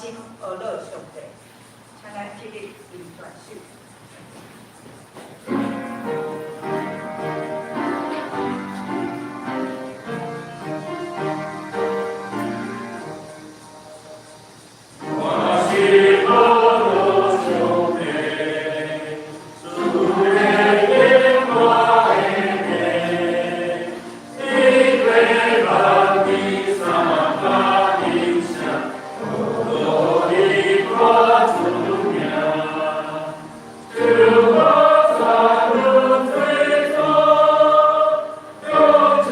心呵咾上帝。請咱起立，啉全首。我是呵咾上帝，主的永遠的殿，你过万地三甲音声，呵咾你我主名。就我三轮最祖，中秋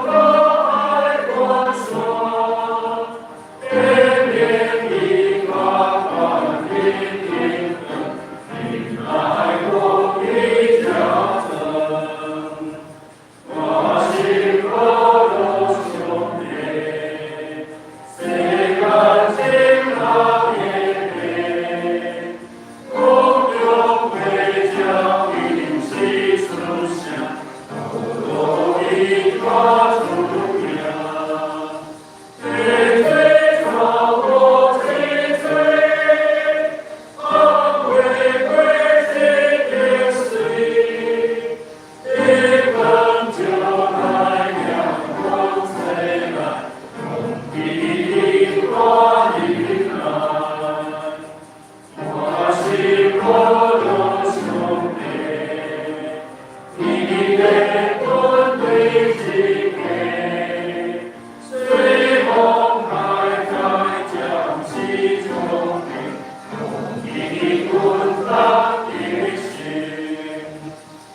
我爱关山，天明你我关天天，你来公义家真。我是呵咾上帝，世间真好的地，国中会将因时出声，呵咾你我主名。天地造我之罪，暗会过这个水，地光就来阳光出来，空气我入来。我是呵咾上帝，你的本对一个，随风海在将其中的，空气滚发的心，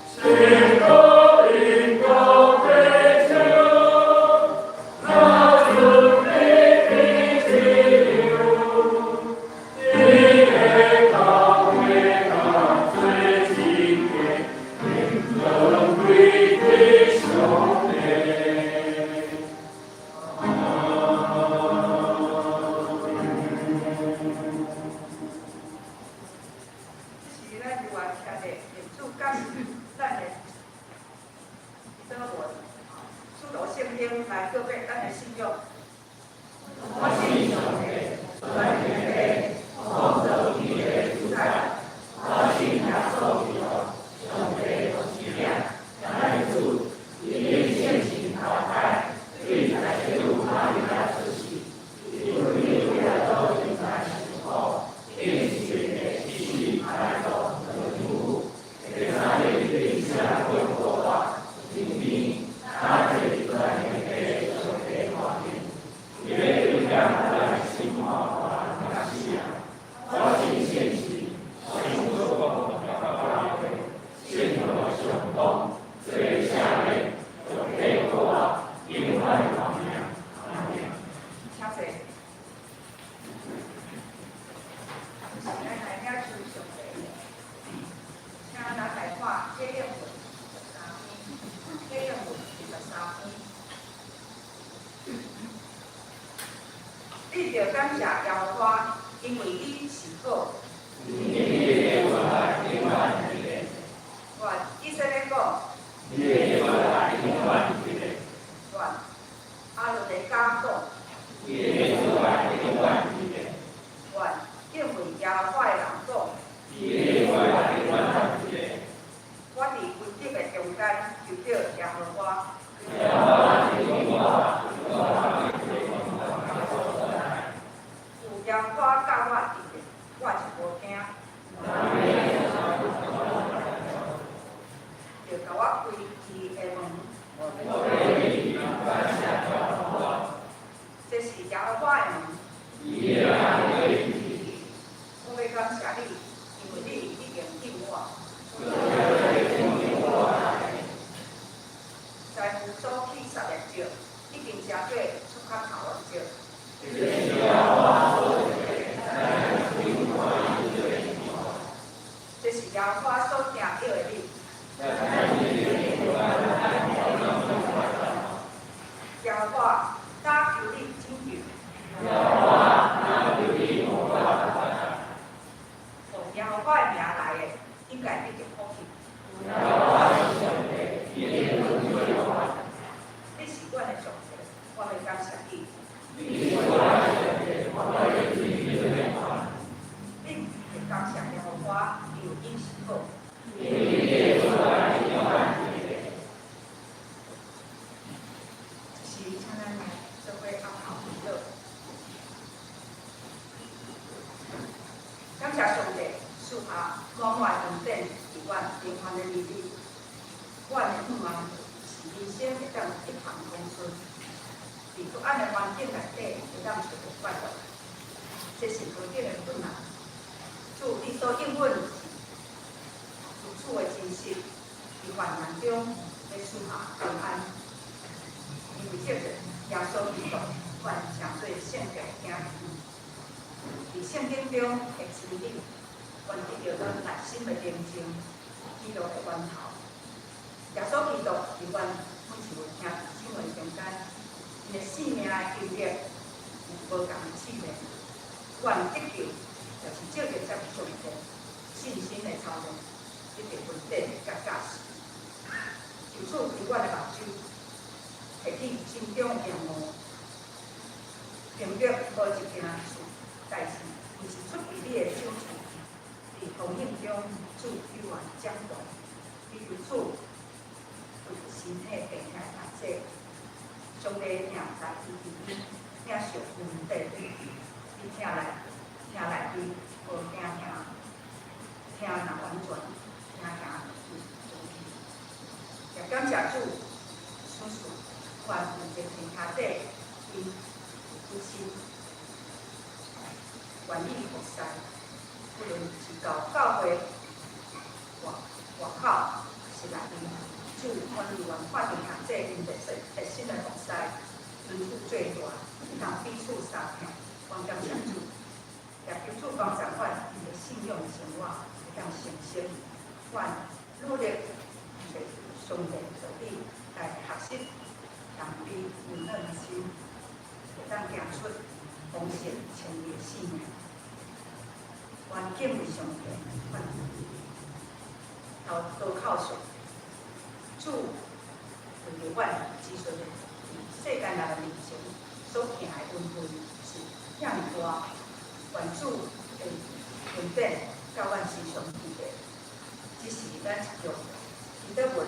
心高应高飞翔，那准备的自由，你的教会甲做一个，灵尊贵的上帝。阿门。這是咱猶原徛的念主感咱的禱文，使徒聖經來告白咱的信仰。我信上帝，全天地創造天地的主宰。我信耶穌基督，上帝獨生子，咱的主，伊因聖神投胎，對在聖母瑪利亞出世，伊為彼拉多警察受苦，釘十字架死埋葬落地府，第三日對死人中復活，升天，他坐佇全天地上帝權柄，伊欲轉來審判活人佮死人。我信聖神，聖所共教會，聖徒相通，罪赦免，肉體復活，永遠活命。阿門。請坐。這是咱來領受上帝，請咱來看這經文23篇，這經文23篇。你著感謝耶和華，因為伊是好。因伊的慈愛永遠佇咧。願以色列講，伊的慈愛永遠佇咧。願亞倫的家講，伊的慈愛永遠佇咧。願敬畏耶和華的人講，伊的慈愛永遠佇咧。我佇危急的中間求告耶和華。耶和華是我，有耶和華佮我佇咧，我就無驚。著共我開義的門。這是耶和華的門。我欲感謝你，因為你已經應我。財富所去殺的石，已經成做出較頭的石。這是耶和華所定約的日。謝上帝賜下滿滿恩典，佇阮平凡的日子，阮的向望是人生會當一帆風順，佇不安的環境內底會當揣著快樂，這是何等的困難！主，你所應允是如此的真實，佇患難中欲賜下平安。因為藉著耶穌基督，阮成做聖潔的囝兒。佇聖經中的真理，阮得著咱內心的寧靜，喜樂的源頭。耶穌基督佇阮每一位兄弟姊妹中間，𪜶的生命的經歷有無仝的試煉，阮得救就是藉著這上帝信心的操練，得著恩典佮教示。求主開阮的目睭，提起心中的嫌惡，明白無一件事代誌，毋是出佇你的手處，佇風雨中，主永遠掌權。祈求主對身體病痛的控制，上帝疼來醫治你，領受恩典，你聽來聽內邊無驚聽，聽若完全，聽聽就出去。也感謝主，賞賜阮有一個天下底，𪜶有父親願意服侍，不論是到教會外外口，抑是內面，主阮意願看見兄弟𪜶熱心的服侍，尊主最大，通彼此相疼，阮感謝主，也求主幫助阮𪜶的信仰生活會當成熟，阮努力揣上帝道理來學習謙卑溫軟的心，會當行出豐盛稱義的生命。阮敬畏上帝，阮投靠上帝，主為著阮子孫佇世間來面前所行的恩惠是遐爾大，願主的恩典佮阮時常記得。這是咱一句祈禱文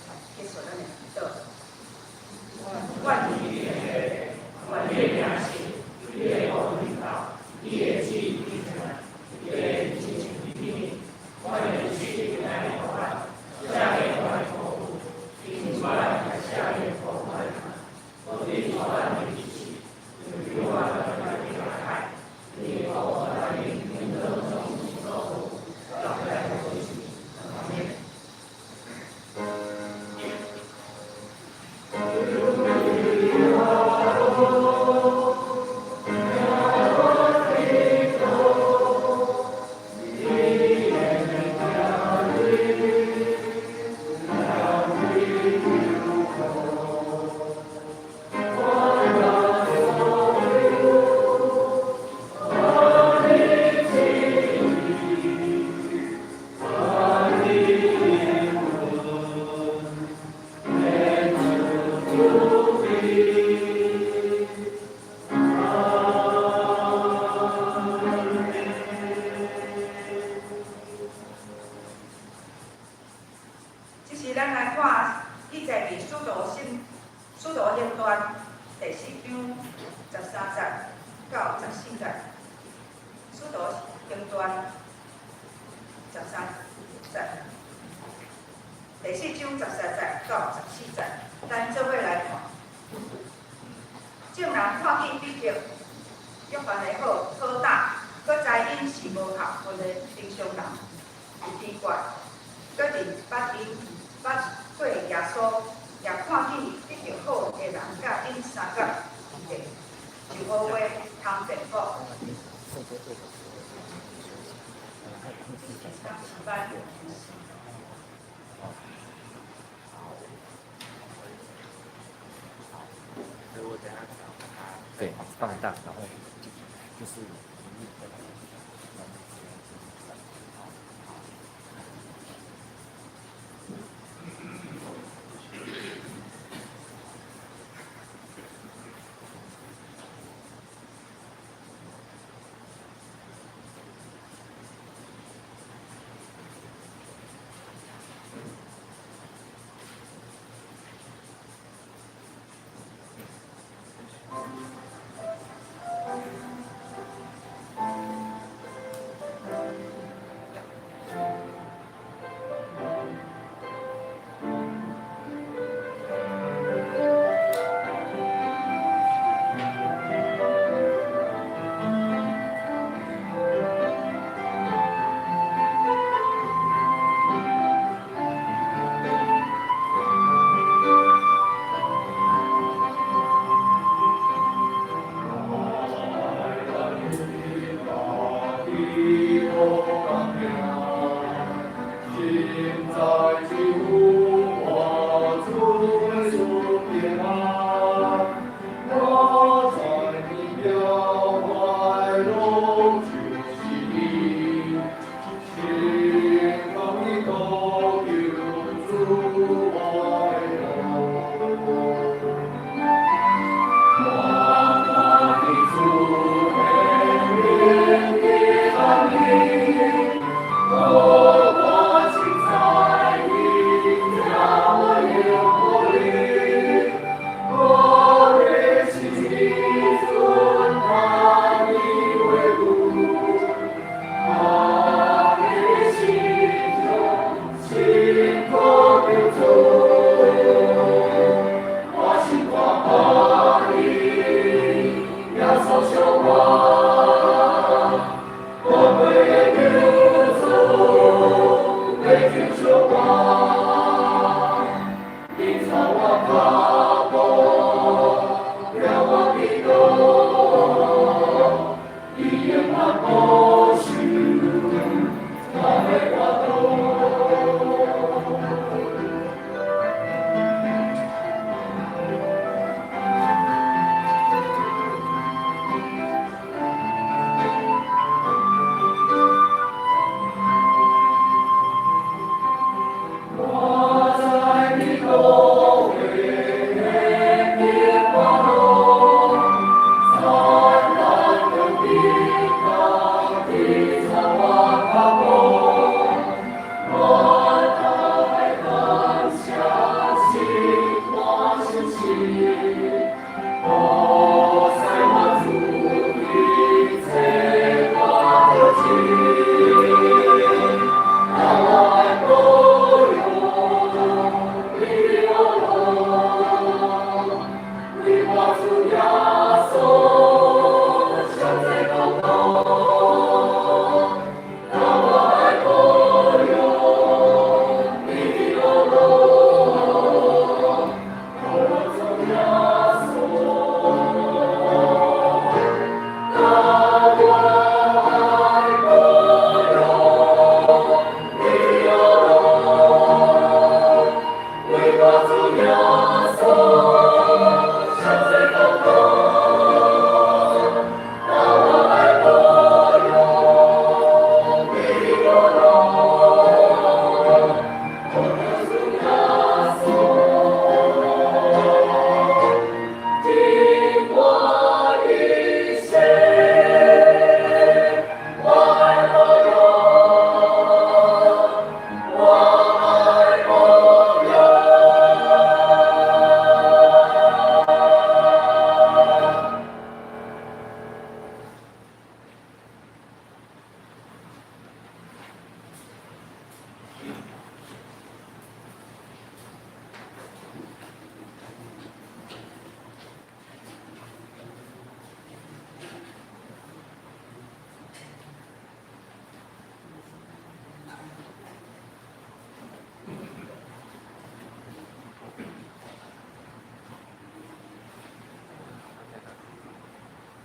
來結束咱的祈禱。願願你的信，你的好領導，你的旨意你的親像你，我的心來予阮，赦免我的錯誤，求主來赦免我的，無你予阮的支持，求我來來你予我來領導眾所來來支持，阿們。這時，咱來看記載佇使徒行傳第四章13節到14節。使徒行傳13節，第四章13節到14節，咱做伙來看。眾人看見彼得、約翰的好好膽，閣知𪜶是無學問的平常人，就奇怪。閣認捌𪜶捌過耶穌，也看見得著好的人佮𪜶相佮伫，就無話通辯駁。對，放大，然後就是。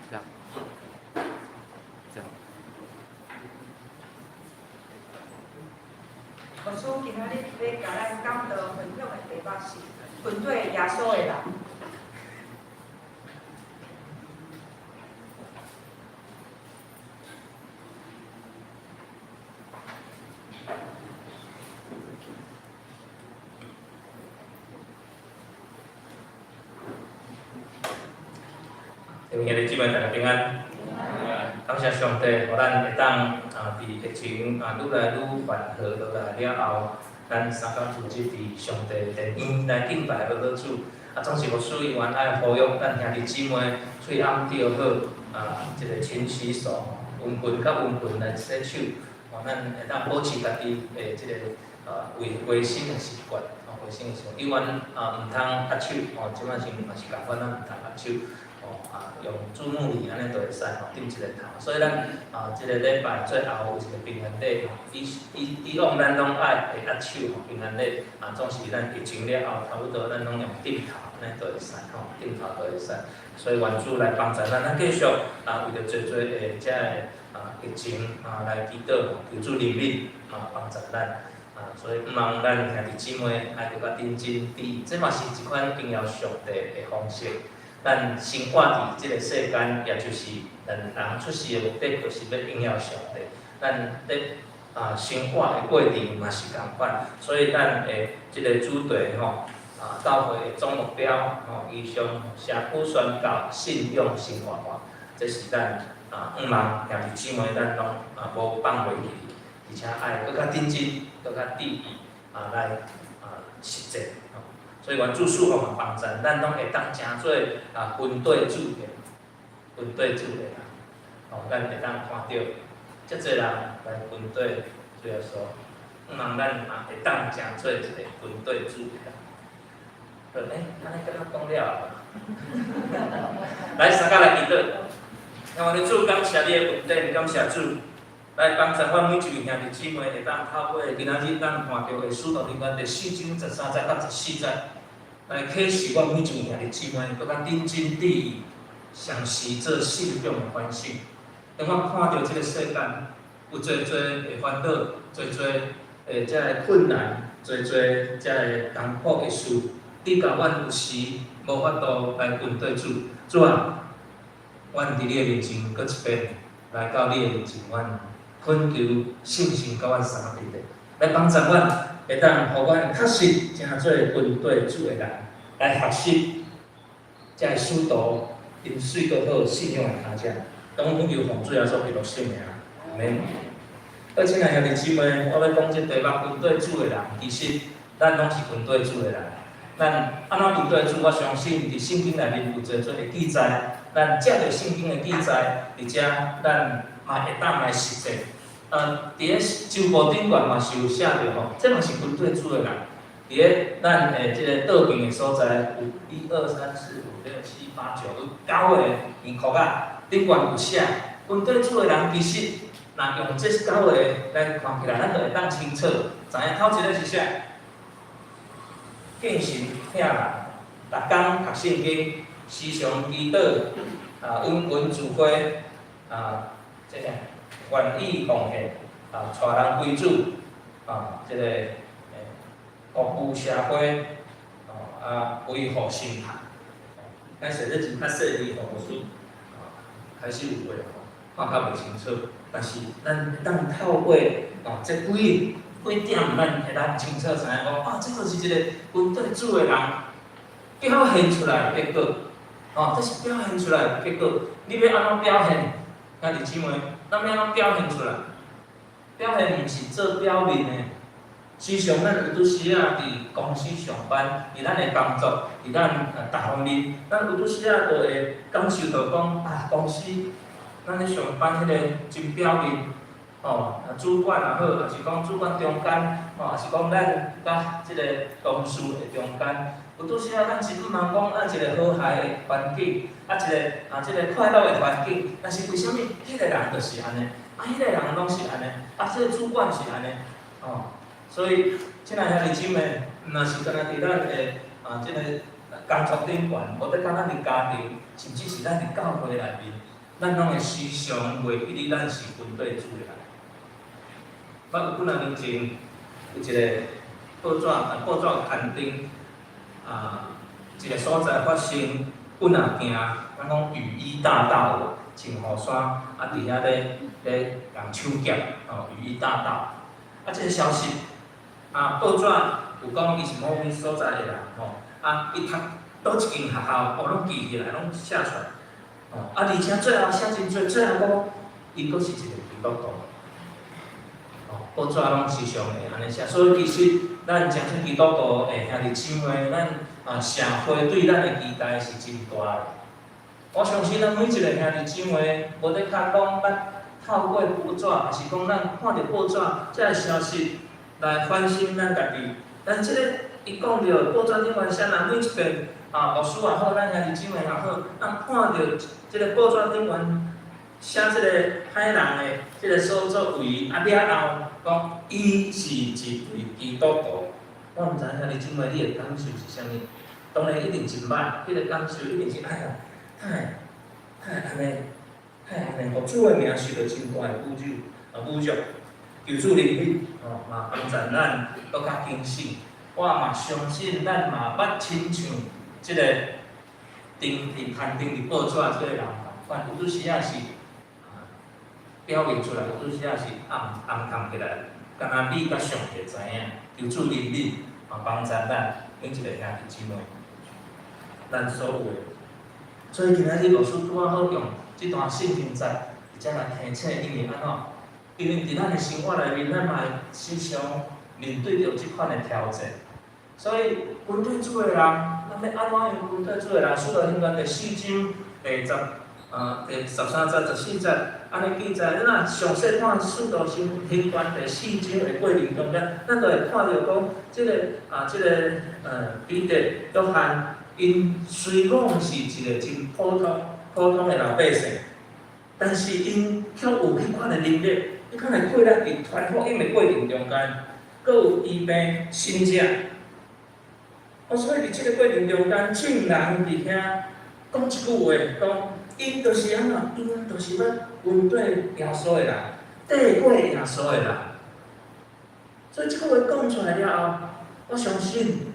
這樣，這樣。牧師今仔日欲共咱講道分享的題目是跟綴耶穌的人。兄弟姊妹，大家平安。感謝上帝，予咱會當佇疫情愈來愈緩和落來了後，咱三工組織佇上帝殿院來敬拜阿老主。總是牧師永遠愛呼籲咱兄弟姊妹，喙罨著好，這个勤洗手，溫溫佮溫溫來洗手，咱會當保持家己的這个衛生的習慣，衛生的習慣。永遠毋通握手，這擺時嘛是共款，咱毋通握手。用注目禮按呢就會使點一个頭。所以咱這个禮拜最後有一个平安禮，以往咱攏愛會握手平安禮，總是咱疫情了後，差不多咱攏用點頭按呢就會使，點頭就會使。所以願主來幫助咱，咱繼續為著濟濟的這个疫情來祈禱，求主憐憫幫助咱。所以毋望咱兄弟姊妹愛閣較認真佇，這嘛是一款榮耀上帝的方式。咱生活佇這个世間，也就是咱人出世的目的，就是欲榮耀上帝。咱咧生活的過程嘛是仝款，所以咱的這个主題吼，教會的總目標吼，以上社區宣教、信仰生活化，這是咱毋望兄弟姊妹咱攏無放袂記，而且愛閣較認真、閣較注意來實踐。所以願主賜福嘛幫助，咱攏會當成做跟綴主的，跟綴主的人，咱會當看著遮濟人來跟綴主耶穌，毋通咱嘛會當成做一个跟綴主的人。好，按呢敢若講了啊？來，三甲來祈禱。我們主感謝你的恩典，感謝主來幫助阮每一位兄弟姊妹會當透過今仔日咱看著的使徒行傳第4章13節到14節，來啟示阮每一位兄弟姊妹，閣較認真注意，常時做信仰的反省。當我看著這个世間有濟濟的煩惱，濟濟的這个困難，濟濟這个艱苦的事，你共阮有時無法度來跟綴主。主啊，阮佇你的面前閣一遍來到你的面前，阮懇求聖神佮阮相佇咧，來幫助阮，會當予阮確實成做跟綴主的人，來學習這个使徒𪜶媠閣好信仰的跤跡。當阮懇求奉主耶穌基督聖名，阿們。好，親愛兄弟姊妹，我欲講這題目跟綴主的人，其實咱攏是跟綴主的人。咱按怎跟綴主？我相信佇聖經內面有濟濟的記載，咱藉著聖經的記載，佇遮咱嘛會當來實踐。佇咧周報頂懸嘛是有寫著吼，這嘛是跟綴主的人。佇咧咱的這个倒爿的所在，有一二三四五六七八九，有九个圓箍仔，頂懸有寫，跟綴主的人其實，若用這九个來看起來，咱就會當清楚，知影頭一个是啥？敬神疼人，逐工讀聖經，時常祈禱，啊，殷勤聚會，啊，這個願意奉獻，啊，帶人歸主，啊，這個服務社會，啊，維護生態。咱寫得真較細膩吼，無輸，啊，開始有話吼，看較袂清楚，但是咱會當透過啊，這幾幾點，咱會當清楚知影講，啊，這就是一個跟綴主的人表現出來的結果，哦，這是表現出來的結果。你欲按怎表現？兄弟姊妹，咱欲按怎表現出來？表現毋是做表面的。時常咱有拄時仔佇公司上班，佇咱的工作，佇咱逐方面，咱有拄時仔就會感受到講啊，公司咱咧上班彼个真表面，吼，啊主管也好，抑是講主管中間，吼，抑是講咱佮這个同事的中間，有拄時仔咱真毋通講啊一个和諧的環境，啊一个啊這个快樂的環境，但是為啥物彼个人就是按呢？啊，彼个人攏是按呢？啊，這个主管是按呢？吼。所以，親愛兄弟姊妹，毋若是干焦佇咱的啊，這个工作頂懸，無得講咱佇家庭，甚至是咱佇教會內面，咱攏會時常袂記得咱是跟綴主的人。我有幾若年前，有一个報紙啊，報紙刊登啊，一个所在發生，阮若行，咱講雨衣大盜穿雨衫，啊，佇遐咧咧共搶劫，吼，雨衣大盜，啊，這个消息。啊，報紙有講伊是某物所在的人吼，啊，伊讀佗一間學校，哦，攏記起來，攏寫出來，吼，啊，而且最後寫真濟，最後講伊閣是一個基督徒，吼，報紙攏時常會按呢寫，所以其實咱誠濟基督徒的兄弟姊妹，咱啊社會對咱的期待是真大的。我相信咱每一個兄弟姊妹，無得較講捌透過報紙，抑是講咱看著報紙這个消息，來反省咱家己，但這个伊講著報紙頂懸寫，若每一遍啊，牧師也好，咱兄弟姊妹也好，咱看著這个報紙頂懸寫這个歹人的這个所作為，啊了後，講伊是一位基督徒，我毋知兄弟姊妹你的感受是啥物？當然一定真歹，彼个感受一定是哎呀，哪會哪會按呢，哪會按呢，予主的名受著真大的侮辱啊侮辱。求主憐憫，吼嘛幫助咱閣較警醒。我嘛相信咱嘛捌親像這个登佇刊登佇報紙這个人仝款，有拄時仔是表現出來，有拄時仔是暗暗藏起來，干焦你佮上帝知影。求主憐憫，嘛幫助咱每一个兄弟姊妹，咱所有的。所以今仔日牧師拄仔好用這段聖經節，佇遮來提醒，因為按怎？因為佇咱的生活內面，咱嘛會時常面對著這款的挑戰。所以，跟綴主的人，咱欲按怎樣跟綴主的人？使徒行傳第四章第十啊第十三節、十四節，按呢記載。咱若詳細看使徒行傳第四章的過程中間，咱就會看著講，這个啊，這个彼得、約翰，𪜶雖講是一個真普通、普通的老百姓，但是𪜶卻有彼款的能力，彼款的氣力，佇傳福音的過程中間，閣有醫病神蹟。哦，所以佇這个過程中間，眾人佇遐講一句話，講𪜶就是按怎，𪜶就是捌跟綴耶穌的人，綴過耶穌的人。所以這句話講出來了後，我相信，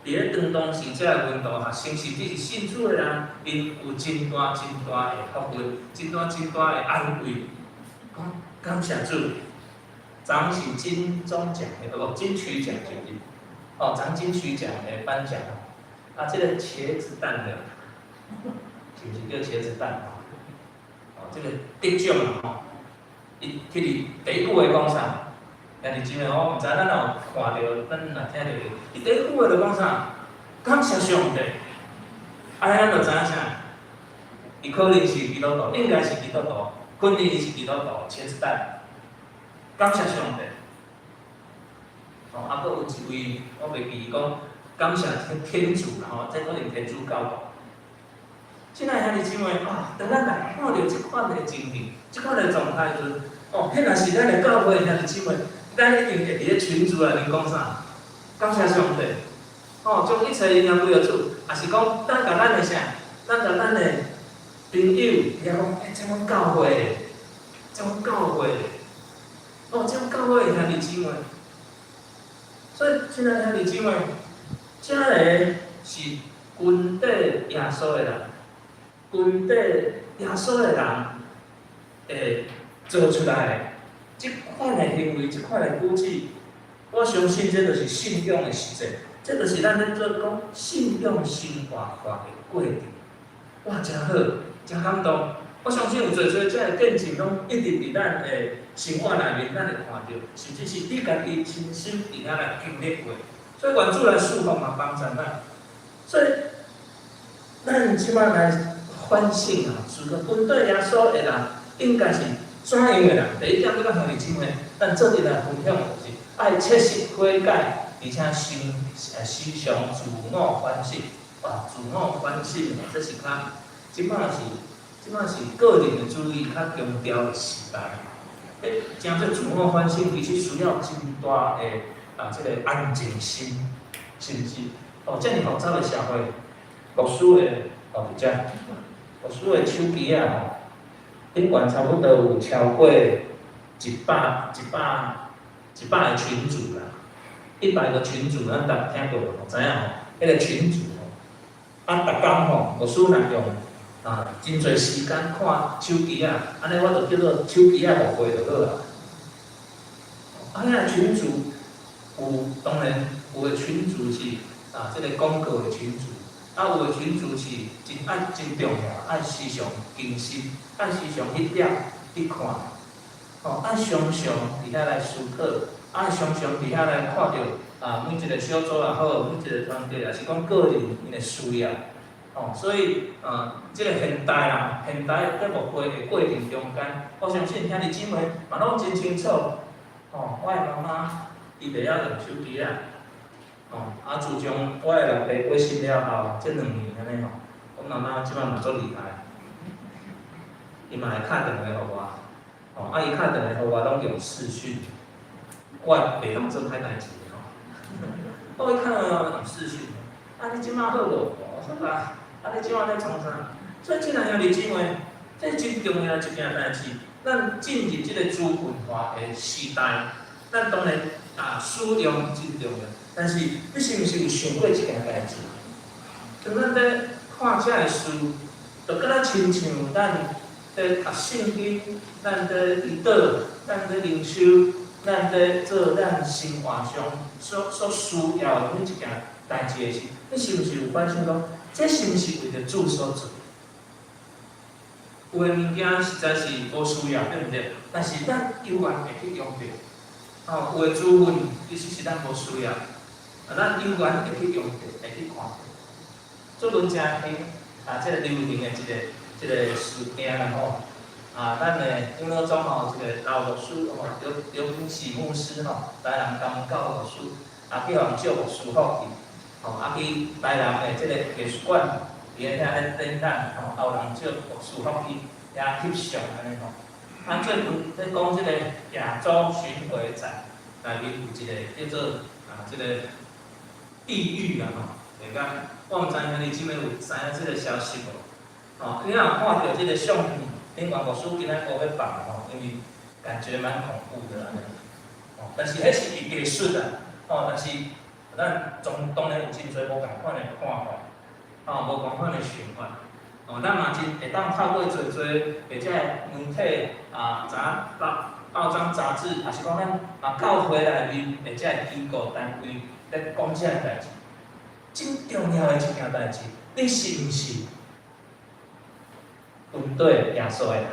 佇咧當當時這个門徒學生，甚至是信主的人，𪜶有真大真大的福分，真大真大的安慰。講感謝主，昨是金鐘獎的，無金曲獎是毋是？哦，昨金曲獎的頒獎，啊，這個茄子蛋的，是毋是叫茄子蛋？哦，這個得獎啊吼，伊去佇第一句話講啥？兄弟姊妹，我毋知咱若有看著，咱若聽著，伊第一句話就講啥？感謝上帝。按呢咱就知影啥？伊可能是基督徒，應該是基督徒，肯定伊是基督徒，茄子蛋。感謝上帝。哦，啊，閣有一位，我袂記伊講感謝天主啦吼，這可能天主教徒。親愛兄弟姊妹啊，當咱來看著這款的情形，這款的狀態時，哦，彼若是咱的教會兄弟姊妹，咱一定會佇咧群組內面講啥？感謝上帝，哦，將一切榮耀歸予主，抑是講咱共咱的啥？咱共咱的朋友，伊講，欸，這阮教會的，這阮教會的，哦，這阮教會的兄弟姊妹。所以，親愛兄弟姊妹，這个是跟綴耶穌的人，跟綴耶穌的人會做出來的這款的行為，這款的舉止，我相信這就是信仰的實踐，這就是咱咧做講信仰生活化的過程。哇，誠好，誠感動。我相信有濟濟這个見證，攏一直佇咱的生活內面，咱會看著，甚至是你家己親身佇遐來經歷過。所以願主來賜福嘛，幫助咱。所以，咱這擺來反省啊，除了跟綴耶穌的人，應該是怎樣的人？第一點，欲佮兄弟姊妹，咱做陣來分享就是愛切實悔改，而且心時常自我反省。哇，自我反省，這是較這擺是個人的主義較強調的時代。欸，誠做自我反省，其實需要真大的啊，這个安靜心，是毋是？哦，遮爾複雜的社會，牧師的哦佇遮，牧師的手機仔吼，頂懸差不多有超過100個群組啦，100個群組，咱逐聽過無？知影吼？彼个群組吼，啊，逐工吼，牧師若用啊，真濟時間看手機仔，按呢我就叫做手機仔牧會就好啊。啊，遐个群組有，當然有的群組是啊，這个廣告的群組，啊，有的群組是真愛真重要，愛時常更新，愛時常去點去看，吼，愛常常佇遐來思考，愛常常佇遐來看著啊，每一個小組也好，每一個團體，抑是講個人𪜶的需要，吼，所以啊，這個現代啦，現代佇牧會的過程中間，我相信兄弟姊妹嘛攏真清楚，吼，我的媽媽伊袂曉用手機仔，吼，啊，自從我的老爸過身了後，這2年按呢吼，阮媽媽這擺嘛足厲害，伊嘛會敲電話予我，吼，啊，伊敲電話予我攏用視訊，我袂當做歹代誌吼，我伊敲電話用視訊，啊，你這擺好無？我說啊，啊，你這擺咧創啥？所以，親愛兄弟姊妹，這真重要一件代誌。咱進入這個資訊化的時代，咱當然啊使用真重要，但是你是毋是有想過一件代誌？當咱咧看這个書，就敢若親像咱佇讀聖經，咱佇祈禱，咱佇靈修，咱佇做咱生活上所需要的每一件代誌的時，你是毋是有反省講，這是毋是為著主所做？有的物件實在是無需要，對毋對？但是咱猶原會去用著。哦，有的資訊其實是咱無需要，啊，咱猶原會去用著，會去看。最近誠興啊，這个流行的一個事件啦吼，啊，咱的長老總吼，一個老牧師吼，劉劉品喜牧師吼，台南江教牧師，啊，去予人借牧師服去，吼，啊去台南的這个藝術館，佇咧遐咧展覽，吼，啊有人借牧師服去遐翕相按呢吼。啊，最近咧講這个亞洲巡迴展內面有一個叫做啊，這個地獄啦吼，會講我毋知兄弟姊妹有知影這個消息無？吼，你若有看著這個相片，顶悬牧师今仔无欲放吼，因為感覺蠻恐怖的啦。哦，但是彼是伊藝術啊，哦，但是咱總當然有真濟無仝款的看法，哦，無仝款的想法。哦，咱嘛真會當透過濟濟或者媒體啊，雜報報章雜誌，抑是講咱嘛教會內面或者機構單位咧講這个代誌，真重要的一件代誌，你是毋是跟綴耶穌的人？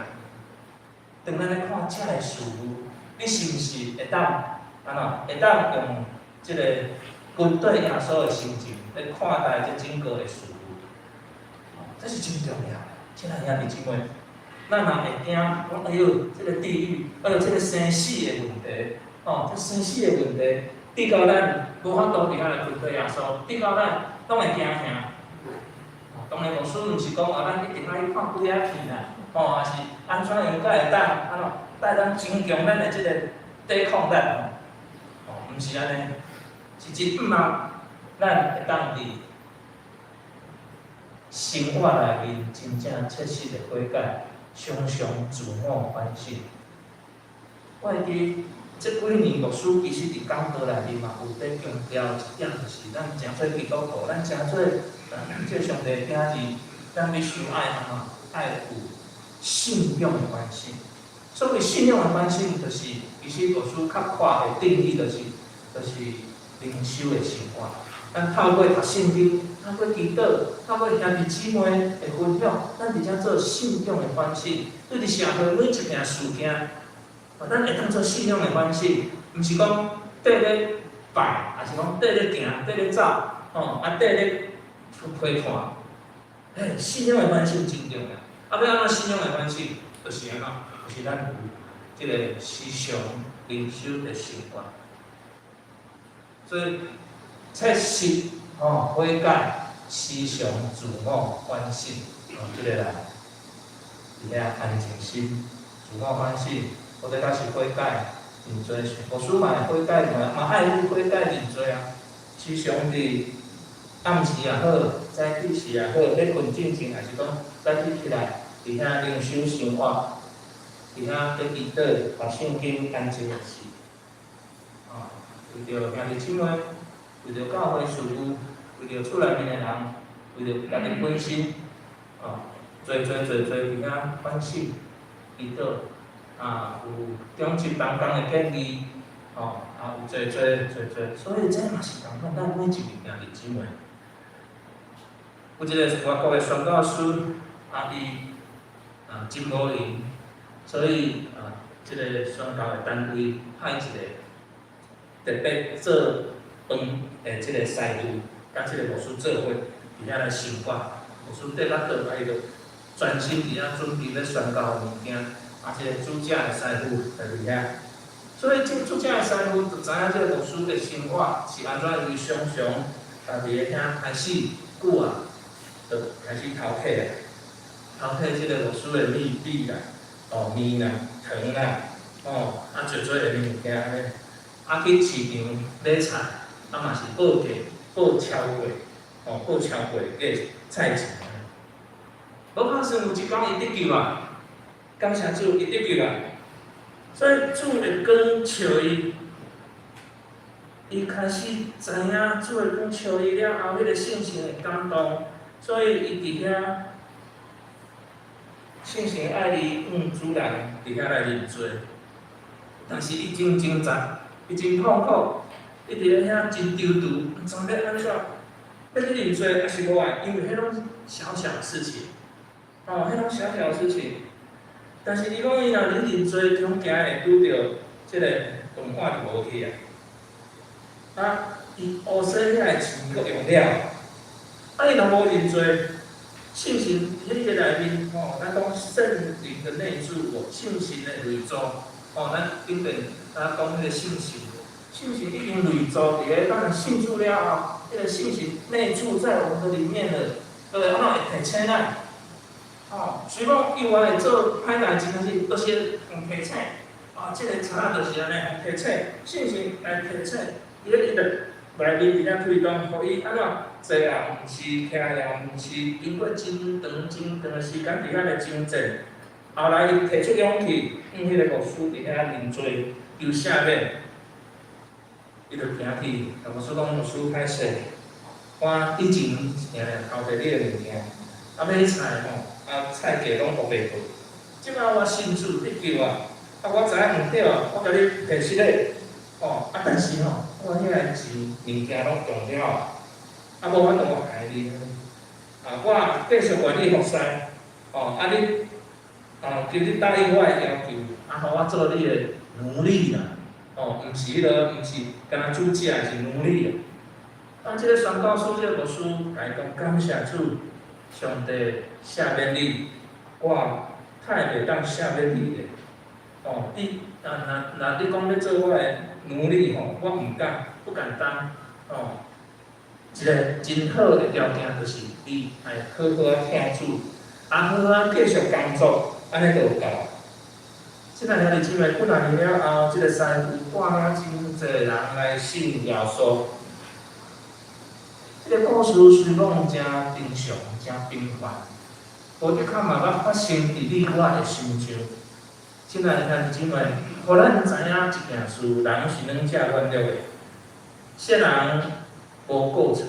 當咱咧看這个事物，你是毋是會當按怎？會當用這个跟綴耶穌的心情咧看待這整個的事物？這是真重要的，親愛兄弟姊妹，咱若會驚講，哎喲，這个地獄，哎喲，這个生死的問題，哦，這生死的問題，直到咱無法度佇遐來跟綴耶穌，直到咱攏會驚嚇。當然，牧師毋是講啊，咱一定愛去看鬼仔片啦，哦，抑是按怎樣才會當按怎帶咱增強咱的這個抵抗力，哦，毋是按呢，是真毋啊，咱會當佇生活內面真正切實的悔改，常常自我反省。我會記這幾年牧師其實佇講道內面嘛有佇強調一點，就是咱誠做基督徒，咱誠做這個上帝的囝兒，咱必須愛按怎？愛有信仰的關係。所謂信仰的關係，就是其實牧師較闊的定義，就是靈修的生活。咱透過讀聖經，透過祈禱，透過兄弟姊妹的分享，咱佇遮做信仰的反省。對佇社會每一件事件，咱會當做信仰的反省，毋是講綴咧拜，抑是講綴咧行，綴咧走，吼，啊綴咧批判。嘿，信仰的反省真重要。啊，欲按怎信仰的反省，就是按怎？就是咱有這个時常靈修的習慣。所以切實吼悔改，時常自我反省，哦，這个來，佇遐安靜心，自我反省，或者講是悔改認罪，牧師嘛會悔改，嘛嘛愛有悔改認罪啊。時常佇暗時也好，早起時也好，咧睏進前，抑是講早起起來，佇遐靈修生活，佇遐咧祈禱、讀聖經、安靜的時，哦，為著兄弟姊妹，為著教會事務，為著厝內面的人，為著家己本身，哦，濟濟濟濟佇遐反省、祈禱，啊，有長執同工的建議，哦，啊，有濟濟濟濟，所以這嘛是仝款，咱每一位兄弟姊妹。有一个外國的宣教師，啊，伊啊真無閒，所以啊，這个宣教的單位派一个特別做飯的這个師傅，佮這个牧師做伙佇遐來生活。牧師綴較倒來，伊就專心佇遐準備欲宣教的物件，啊，這个煮食的師傅就佇遐。所以這個煮食的師傅就知影這个牧師的生活是按怎，伊常常佇咧遐開始久啊，就開始偷摕啊，偷摕這个牧師的米米啦，哦麵啦、糖啦，哦啊濟濟的物件按呢，啊去市場買菜，啊嘛是報價報超過，哦報超過價菜錢。無拍算有一工伊得救啊，感謝主，伊得救啊。所以主的光照伊，伊開始知影主的光照伊了後，彼个聖神會感動，所以伊佇遐聖神愛伊向主人佇遐來認罪，但是伊真掙扎，伊真痛苦，伊佇咧遐真躊躇，毋知欲按怎，欲去認罪抑是無愛，因為彼攏小小的事情，哦，彼攏小小的事情。但是伊講伊若恁認罪，恐驚會拄著這个飯碗就無去啊。啊，伊烏洗遐个錢閣用了，啊，伊若無認罪，聖神佇彼个內面吼，咱講聖靈的內住，聖神的內住，吼，咱頂擺咱講彼个聖神，聖神已經內住佇咧，咱信主了後，彼个聖神內住在我們的裡面了，對，啊，會提醒咱。哦，雖講伊有會做歹代誌，但是都是予提醒。啊，這个查就是按呢，予提醒，聖神來提醒，伊咧伊就內面佇遐推動，予伊按怎坐也毋是，徛也毋是，經過真長真長的時間佇遐來掙扎，後來伊提出勇氣，向彼个牧師佇遐認罪，求赦免。伊就行去，共牧師講：牧師歹勢，我以前定定偷摕你的物件，啊買菜吼，啊菜價攏烏白過。這擺我信主得救啊，啊我知影毋對啊，我共你提失禮，吼啊但是吼，我遐个錢物件攏用了，啊無法度我害你。啊，我繼續願意服侍，哦，啊你，啊求你答應我的要求，啊，予我做你的奴隸啦，哦，毋是彼落，毋是干焦主食，是奴隸啊。啊，這個宣教師，這個牧師，共伊講感謝主，上帝赦免你，我太袂當赦免你的。哦，你啊，若若你講欲做我的奴隸吼，我毋敢，不敢當，哦。一個真好的條件就是你愛好好仔聽主，啊好好仔繼續工作，按呢就有夠。這個兄弟姊妹，幾若年了後，這個師傅帶領真濟人來信耶穌。這個故事雖講誠平常、誠平凡，無的確嘛捌發生佇你我的身上。親愛的兄弟姊妹，予咱知影一件事：人是兩者軟弱的，世人無過錯。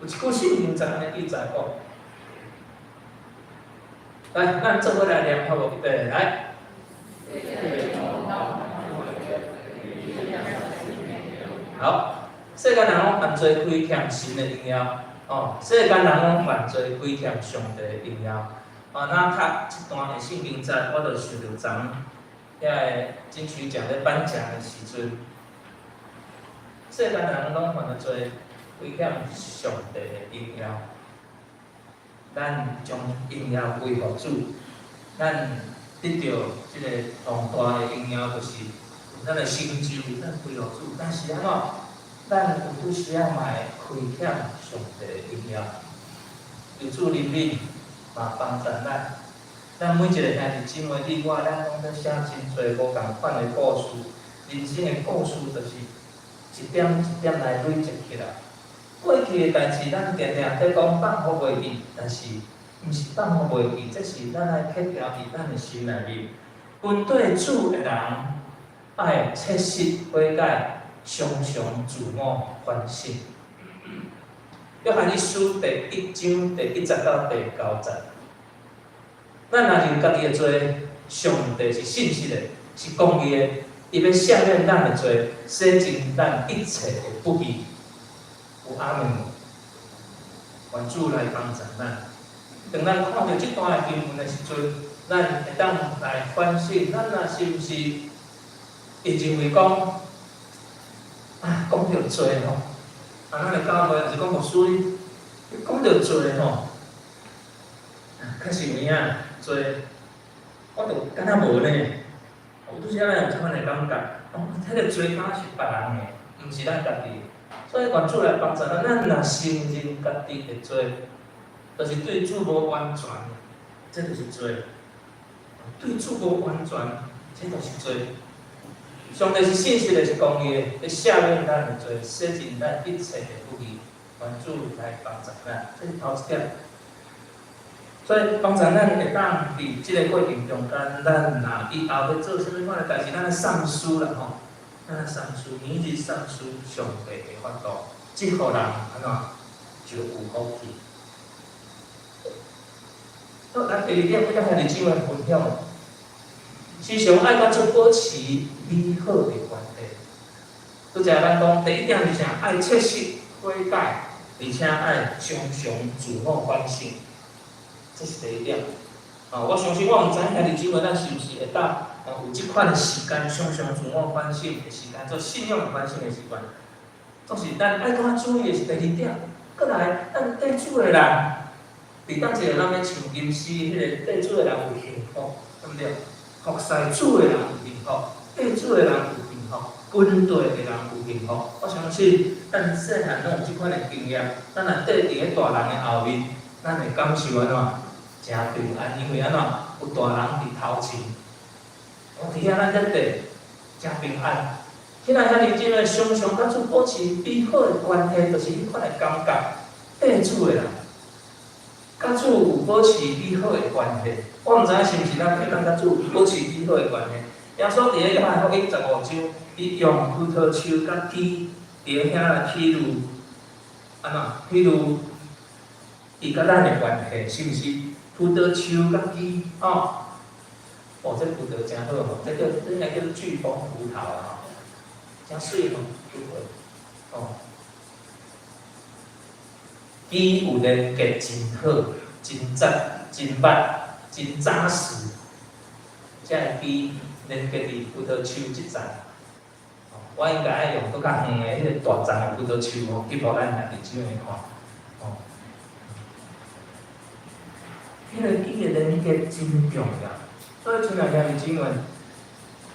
有一句聖經怎按呢記載講？來，咱做伙來念好無？預備，來。好，世間人攏犯罪虧欠神的榮耀，哦，世間人攏犯罪虧欠上帝的榮耀。哦，那讀這段的聖經節，我就想著昨遐个金曲獎咧頒獎的時陣，世間人攏犯了罪，虧欠上帝的榮耀。咱將榮耀歸予主，咱得著這个上大的榮耀，就是咱的成就，咱歸予主。但是按怎？咱有拄時仔嘛會虧欠上帝的榮耀。求主憐憫，嘛幫助咱。咱每一個兄弟姊妹，你我，咱攏咧寫真濟無仝款的故事，人生的故事就是一點一點來累積起來。過去的代誌，咱定定咧講放予袂記，但是毋是放予袂記，這是咱愛刻牢佇咱的心內面。跟綴主的人，愛切實悔改，常常自我反省。約翰一書第一章第一節到第九節，咱若認家己的罪，上帝是信實的，是公義的，伊欲赦免咱的罪，洗淨咱一切的不義。有阿們無？願主來幫助咱。當咱看著這段的經文的時陣，咱會當來反省，咱若是毋是會認為講，啊，講著罪吼，啊，咱的教會抑是講牧師，你講著罪吼，確實有影罪，我就敢若無呢。有拄時仔咱有這款的感覺，講彼個罪敢若是別人的，毋是咱家己的。所以願主來幫助咱，咱若承認家己的罪，就是對主無完全，這就是罪。對主無完全，這就是罪。上帝是信實的，是公義的，會赦免咱的罪，洗淨咱一切的不義。願主來幫助咱，這是頭一點。所以幫助咱會當佇這個過程中間，咱若以後欲做啥物款的代誌，咱愛三思啦吼。咱愛三思，每日三思上帝的法度，這予人按怎就有福氣。好，咱第二點，欲佮兄弟姊妹分享，時常愛佮主保持美好的關係。拄才咱講第一點是啥？愛切實悔改，而且愛常常自我反省。這是第一點。啊，我相信我毋知兄弟姊妹咱是毋是會當啊有這款的時間，常常自我反省的時間，做信仰的反省的時間。總是咱愛較注意的是第二點，閣來咱綴主的人，佇當一個咱欲唱金詩，彼個綴主的人有幸福，對毋對？服侍主的人有幸福，綴主的人有幸福，跟綴的人有幸福。我相信咱細漢攏有這款的經驗，咱若綴佇咧大人的後面，咱會感受按怎？誠平安，因為按怎？有大人佇頭前，我佇遐咱咧綴，誠平安。親愛兄弟姊妹，常常佮主保持美好的關係，就是彼款的感覺。綴主的人，佮佮主有保持美好的關係。我毋知影是毋是咱會當佮主保持美好的關係。耶穌佇咧約翰福音15章，伊用葡萄樹佮枝佇咧遐來比喻，按怎？比喻伊佮咱的關係，是毋是？葡萄樹佮枝哦，哦，這葡萄誠好吼，這叫這應該叫巨峰葡萄啊，吼，誠媠吼，葡萄，哦，枝有連結真好，真紮、真密、真紮實，才會枝連結佇葡萄樹這層。我應該愛用閣較遠的彼個大叢的葡萄樹吼，去予咱兄弟姊妹看，吼。彼個枝的連結真重要，所以親愛兄弟姊妹，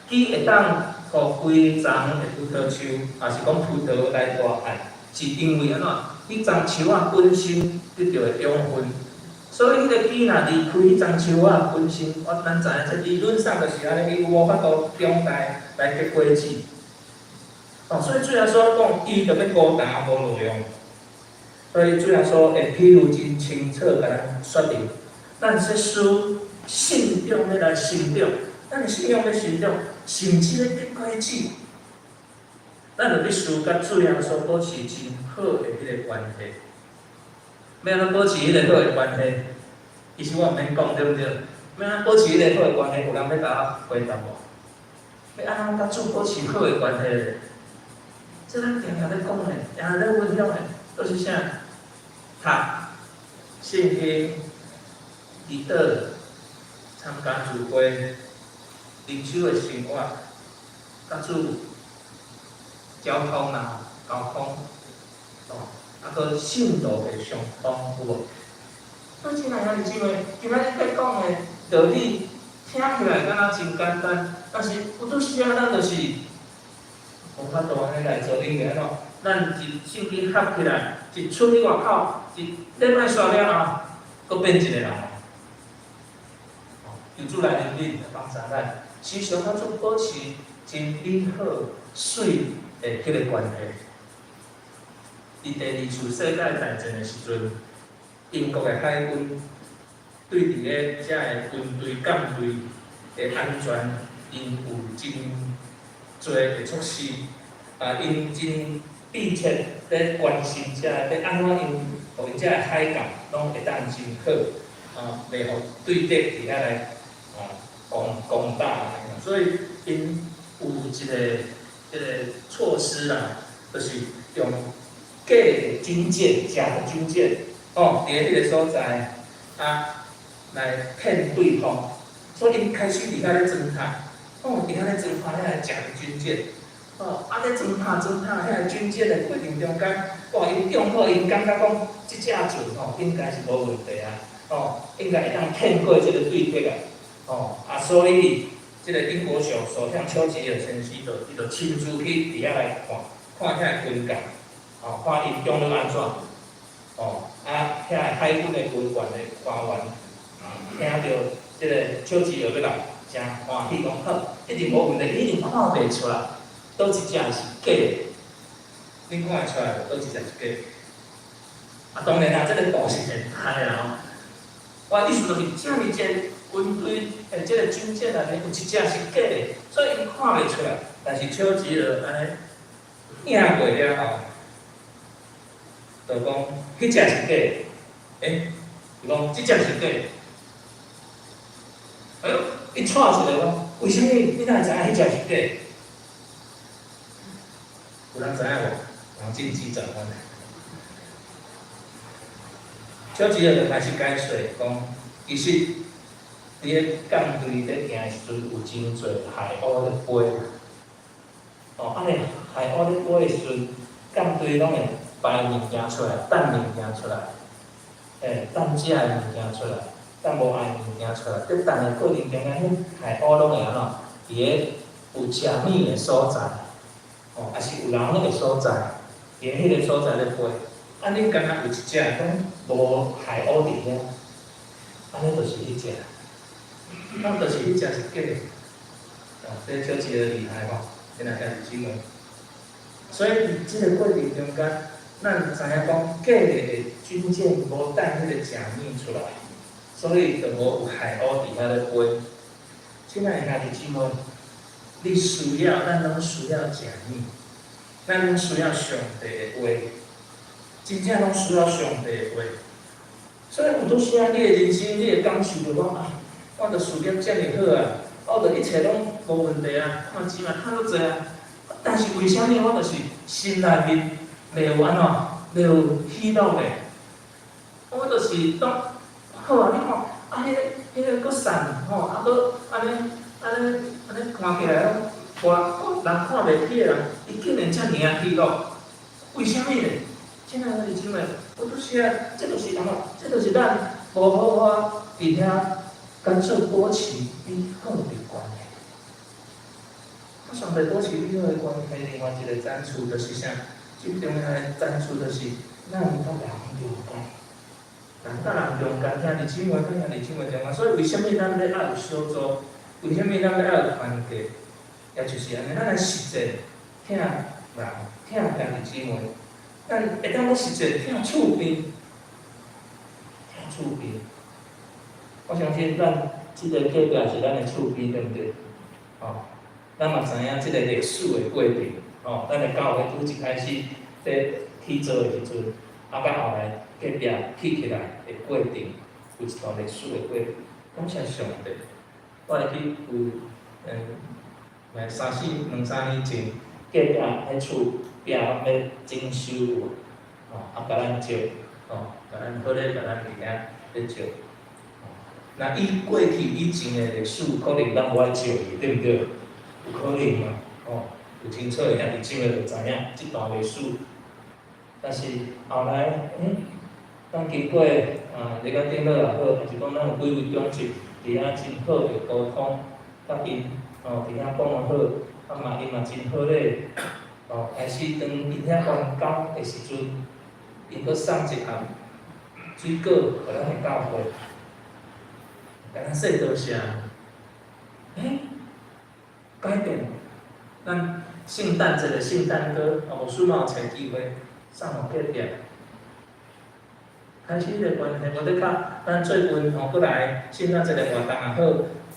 枝會當予規叢的葡萄樹，抑是講葡萄來大漢，是因為按怎？彼叢樹仔本身得著的養分，所以彼個枝若離開彼叢樹仔本身，我咱知影這理論上就是按呢，伊無法度長大來結果子。哦，所以主耶穌講，伊著欲孤單無路用，所以主耶穌會比喻真清楚，共咱說明，咱這需信仰欲來成長，咱的信仰欲成長，甚至欲結果子，咱就必須佮主耶穌保持真好的彼个關係。欲按怎保持彼个好的關係？其實我毋免講，對毋對？欲按怎保持彼个好的關係？有人欲共我回答無？欲按怎佮主保持好的關係？這咱定定咧講的，定定咧分享的，都是啥？讀聖經、祈禱、參加聚會、靈修的生活，佮主交通啦、溝通，哦，啊，閣信道的相通，有無？所以親愛兄弟姊妹，今仔日欲講的道理，聽起來敢若真簡單，但是有拄時仔咱就是無法度按呢來做，因為按怎？咱一聖經合起來，一出去外口，一禮拜煞了後，閣變一个人。求主來憐憫，幫助咱，時常佮主保持真美好、媠的彼个關係。佇第二次世界大戰的時陣，英國的海軍對佇咧遮个軍隊艦隊的安全，𪜶有真濟的措施，啊，𪜶真密切咧關心遮个，欲按怎𪜶，予𪜶遮个海港攏會當真好，啊，袂予對敵佇遐來啊攻攻打按呢。所以𪜶有一个這个措施啦，就是用假的軍艦、假的軍艦，哦，佇咧彼个所在啊，來騙對方。所以𪜶開始佇遐咧偵探，哦，佇遐咧偵探遐个假的軍艦，哦，啊咧偵探偵探遐個軍艦的過程中間，哇，𪜶中好，𪜶感覺講這隻船吼應該是無問題啊，哦，應該會當騙過這個對敵啊，哦，啊，所以這個英國首相丘吉爾先生就伊就親自去佇遐來看，看遐个軍艦，哦，看𪜶中了按怎，哦，啊，遐個海軍的軍官的官員，聽著這個丘吉爾欲來，誠歡喜講好，一定無問題，一定看袂出來，佗一隻是假的，恁看會出來無？佗一隻是假的？啊，當然啦，這個圖是現代的啦吼。我意思就是，遮爾濟軍隊的這個軍艦內面有一隻是假的，所以𪜶看袂出來。但是丘吉爾按呢驗過了後，就講彼隻是假的，欸，伊講這隻是假的。哎喲，伊掣一个講，為啥物你哪會知影彼隻是假的？有人知影無？腦筋急轉彎。丘吉爾就開始解說講，其實佇咧艦隊咧行的時陣，有真濟海鷗咧飛。哦，按呢海鷗咧飛的時陣，艦隊攏會擺物件出來，擲物件出來，欸，擲食的物件出來，擲無愛的物件出來。佇擲的過程中間，彼海鷗攏會按怎？佇咧有食物的所在，哦，抑是有人的所在，佇咧彼個所在咧飛。啊，恁敢若有一隻講無海鷗佇遐，按呢就是彼隻，那就是彼隻是假的。哦，這丘吉爾厲害吼，親愛兄弟姊妹。所以佇這個過程中間，咱知影講假的會軍艦無帶彼個食物出來，所以就無有海鷗佇遐咧飛。親愛的兄弟姊妹，你需要，咱攏需要食物，咱攏需要上帝的話，真正攏需要上帝的話。所以有當時啊，你的人生，你會感受著講啊，我著事業遮爾好啊，我著一切攏無問題啊，看錢嘛趁足濟啊。但是為啥物我就是心內面袂有按怎，袂有喜樂咧？我就是當好啊，你看啊，彼個閣散吼，啊閣按呢按呢按呢看起來攏無人看袂起的人，伊竟然遮爾仔喜樂，為啥物咧？親愛的弟兄姊妹，有當時啊，這就是按怎？這就是咱無好好佇遐跟主保持美好的關係。啊，上帝保持美好的關係，另外一個展示就是啥？最重要的展示就是咱佮人中間，人佮人中間，兄弟姊妹佮兄弟姊妹中間。所以為啥物咱欲愛有小組？為啥物咱欲愛有團契？也就是按呢，咱來實踐疼人、疼兄弟姊妹。咱會當閣實踐疼厝邊，疼厝邊。我相信咱這个隔壁是咱的厝邊，對毋對？吼，咱嘛知影這个歷史的過程，吼，咱的教會拄一開始佇起做的時陣，啊，到後來隔壁起起來的過程，有一段歷史的過程。感謝上帝，我會記有，來三四兩三年前，隔壁彼厝壁欲整修有無？吼，啊，共咱借，吼，共咱好咧，共咱佇遐咧借。若以過去以前的歷史，可能咱無愛借伊，對毋對？有可能嘛，吼，有清楚的兄弟姊妹就知影這段歷史。但是後來，咱經過啊，你講頂老也好，還是講咱有幾位長執佇遐真好的溝通，佮𪜶吼佇遐講得好，啊嘛𪜶嘛真好咧，哦，開始當𪜶遐完工的時陣，𪜶閣送一盒水果予咱的教會，共咱說多謝。改變，咱聖誕節的聖誕歌，啊，牧師嘛有揣機會送予隔壁。開始彼個關係，無得較，咱最近吼閣來聖誕節的活動也好，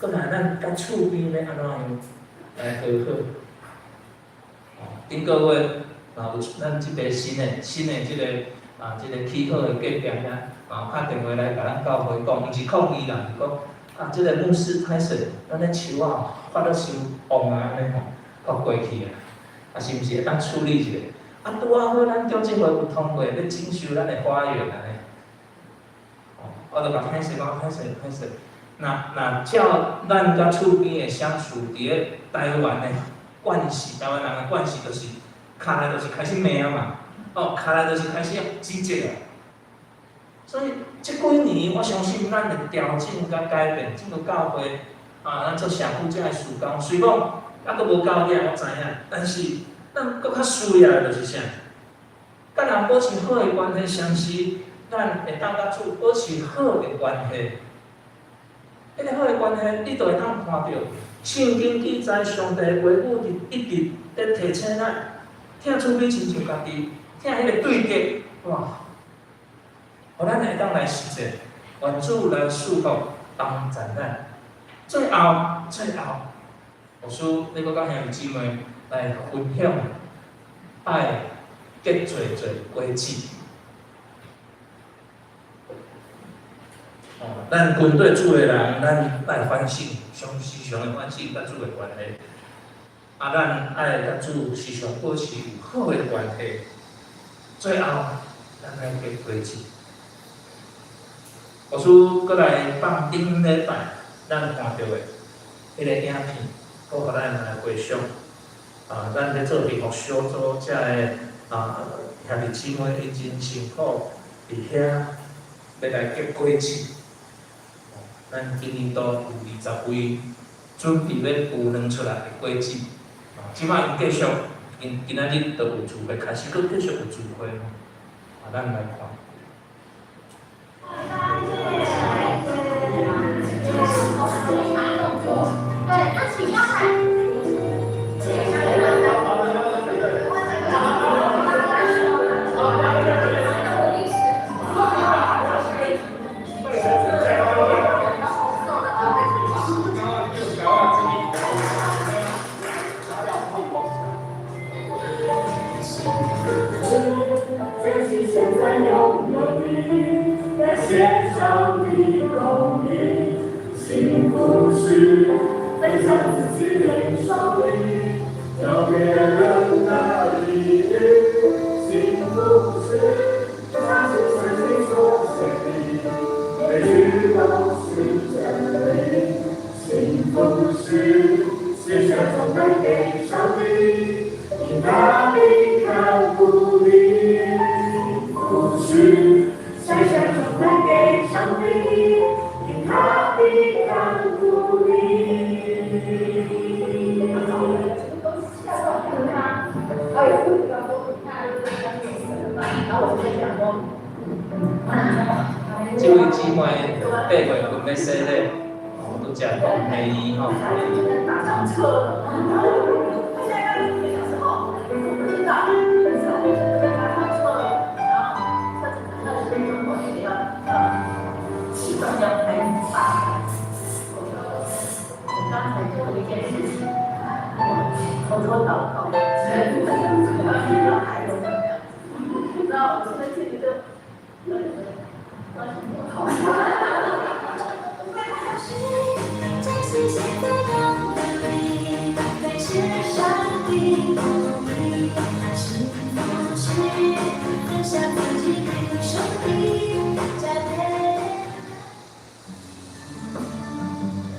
閣來咱佮厝邊欲按怎樣來和好。哦，頂個月嘛有咱這個新的這個啊，這個起好的隔壁遐，嘛有敲電話來共咱教會講，毋是抗議啦，是講啊，這個牧師歹勢，咱的樹仔發得傷旺啊，按呢吼，煞過去啊，啊是毋是會當處理一下？啊，拄仔好咱長執會有通過欲整修咱的花園按呢。我就共歹勢講，歹勢歹勢，若若照咱佮厝邊的相處，佇咧台灣的慣勢，台灣人的慣勢就是，跤來就是開始罵啊嘛，哦，跤來就是開始指責啊。所以這幾年，我相信咱的調整佮改變，這個教會啊，咱做社區遮的事工，雖講猶閣無夠力，我知影，但是咱閣較需要的就是啥？佮人保持好的關係，相是咱會當佮主保持好的關係。彼個好的關係，你就會當看著聖經記載上帝的話語，一直佇提醒咱，疼厝邊親像家己，疼彼個對立，哇！予咱會當來實踐，願主來賜福幫助咱。最後，最後，牧師，欲閣佮兄弟姊妹來分享，愛結濟濟果子。哦，咱跟綴主的人，咱愛反省，常時常的反省佮主的關係。啊，咱愛佮主時常保持有好的關係。最後，咱愛結果子。牧師閣來放頂禮拜咱看著的彼個影片，閣予咱來回想。啊，咱咧做幸福小組，遮个啊兄弟姊妹𪜶真辛苦，佇遐欲來結果子。咱今年度有20位準備欲孵卵出來的果子。啊，這擺𪜶繼續，今今仔日就有聚會，開始閣繼續有聚會。啊，咱來看。對，那請剛才。福是分享自己給上帝，叫別人得利益。幸福是相信聖經所寫的，每句都是真理。幸福是卸下重擔給上帝，因他必看顧你。幸福是卸下重擔給上帝，因他必看顧你。這位姊妹8月份欲洗禮，哦，拄才講下伊吼。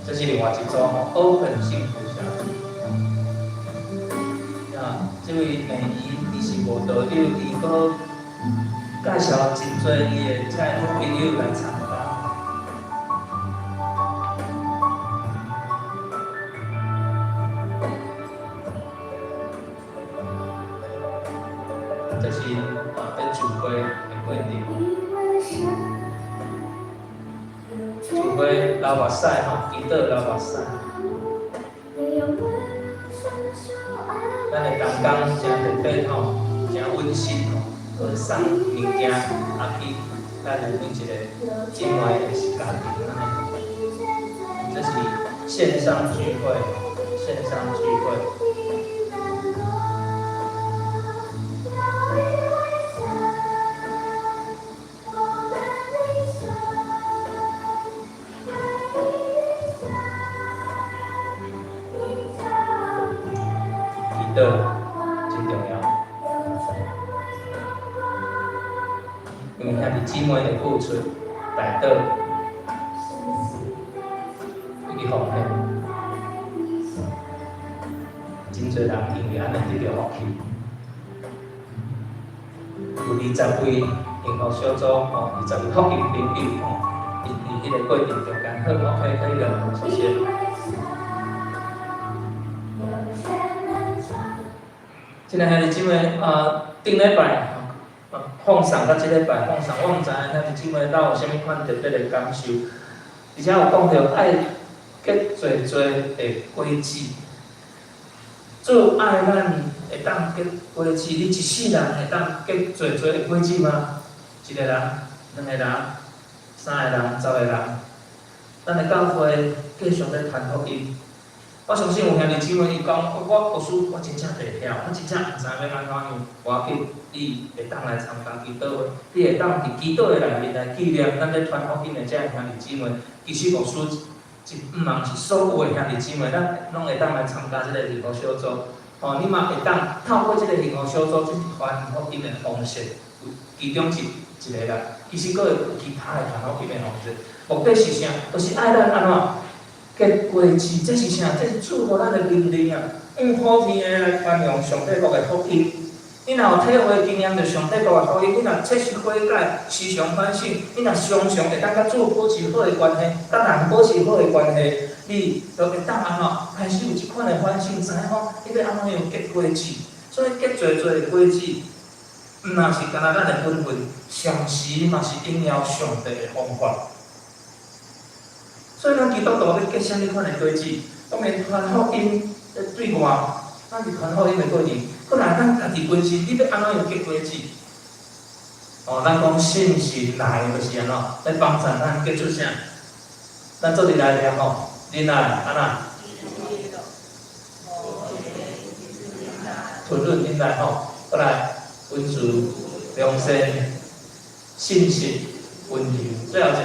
這是另外一組吼，Open 幸福小組。啊，這位美姨，伊是無道友，伊閣介紹真濟伊的這个好朋友來參加。這是啊，佇聚會的過程。聚會流目屎吼，祈禱流目屎。咱的同工誠特別吼，誠溫馨吼，閣送物件啊去咱的每一個姊妹的家庭按呢。這是線上聚會，線上聚會。祈禱真重要，因為兄弟姊妹的付出、代禱以及奉獻，真濟人因為按呢得著福氣。有20位幸福小組吼，20位福音朋友吼，佇彼个過程中間，好，OK，可以了，謝謝。親愛兄弟姊妹，啊，頂禮拜放送佮這禮拜放送，我毋知影兄弟姊妹敢有啥物款特別的感受，而且有講著愛結濟濟的果子，主愛咱會當結果子，你一世人會當結濟濟的果子嗎？一個人、兩個人、三個人、10個人，咱的教會繼續咧傳福音。我相信有兄弟姊妹伊講，我牧師我真正袂曉，我真正毋知欲按怎樣。無要緊，你會當來參加祈禱會，你會當佇祈禱會內面來紀念咱咧傳福音的這个兄弟姊妹。其實牧師毋茫是所有的兄弟姊妹，咱攏會當來參加這个幸福小組。哦，你嘛會當透過這个幸福小組，這是傳福音的方式，有其中一个啦。其實閣會有其他的傳福音的方式。目的是啥？就是愛咱按怎結果子，這是啥？這是主予咱的命令啊！用普天的來傳揚上帝國的福音。你若有體會經驗著上帝國的福音，你若切實悔改、時常反省，你若常常會當佮主保持好的關係，佮人保持好的關係，你就會當按怎開始有這款的反省，知影講你欲按怎樣結果子。所以結濟濟的果子，毋若是干焦咱的本分，同時嘛是榮耀上帝的方法。所以咱基督徒欲結啥物款的果子？當然傳福音對外，咱佇傳福音的過程，閣來咱家己本身，你欲按怎樣結果子？哦，咱講信心來就是按怎，來幫助咱結出啥？咱做陣來念吼，忍耐按怎？吞忍忍耐吼，閣來溫慈、良善、信實、溫柔，最後一个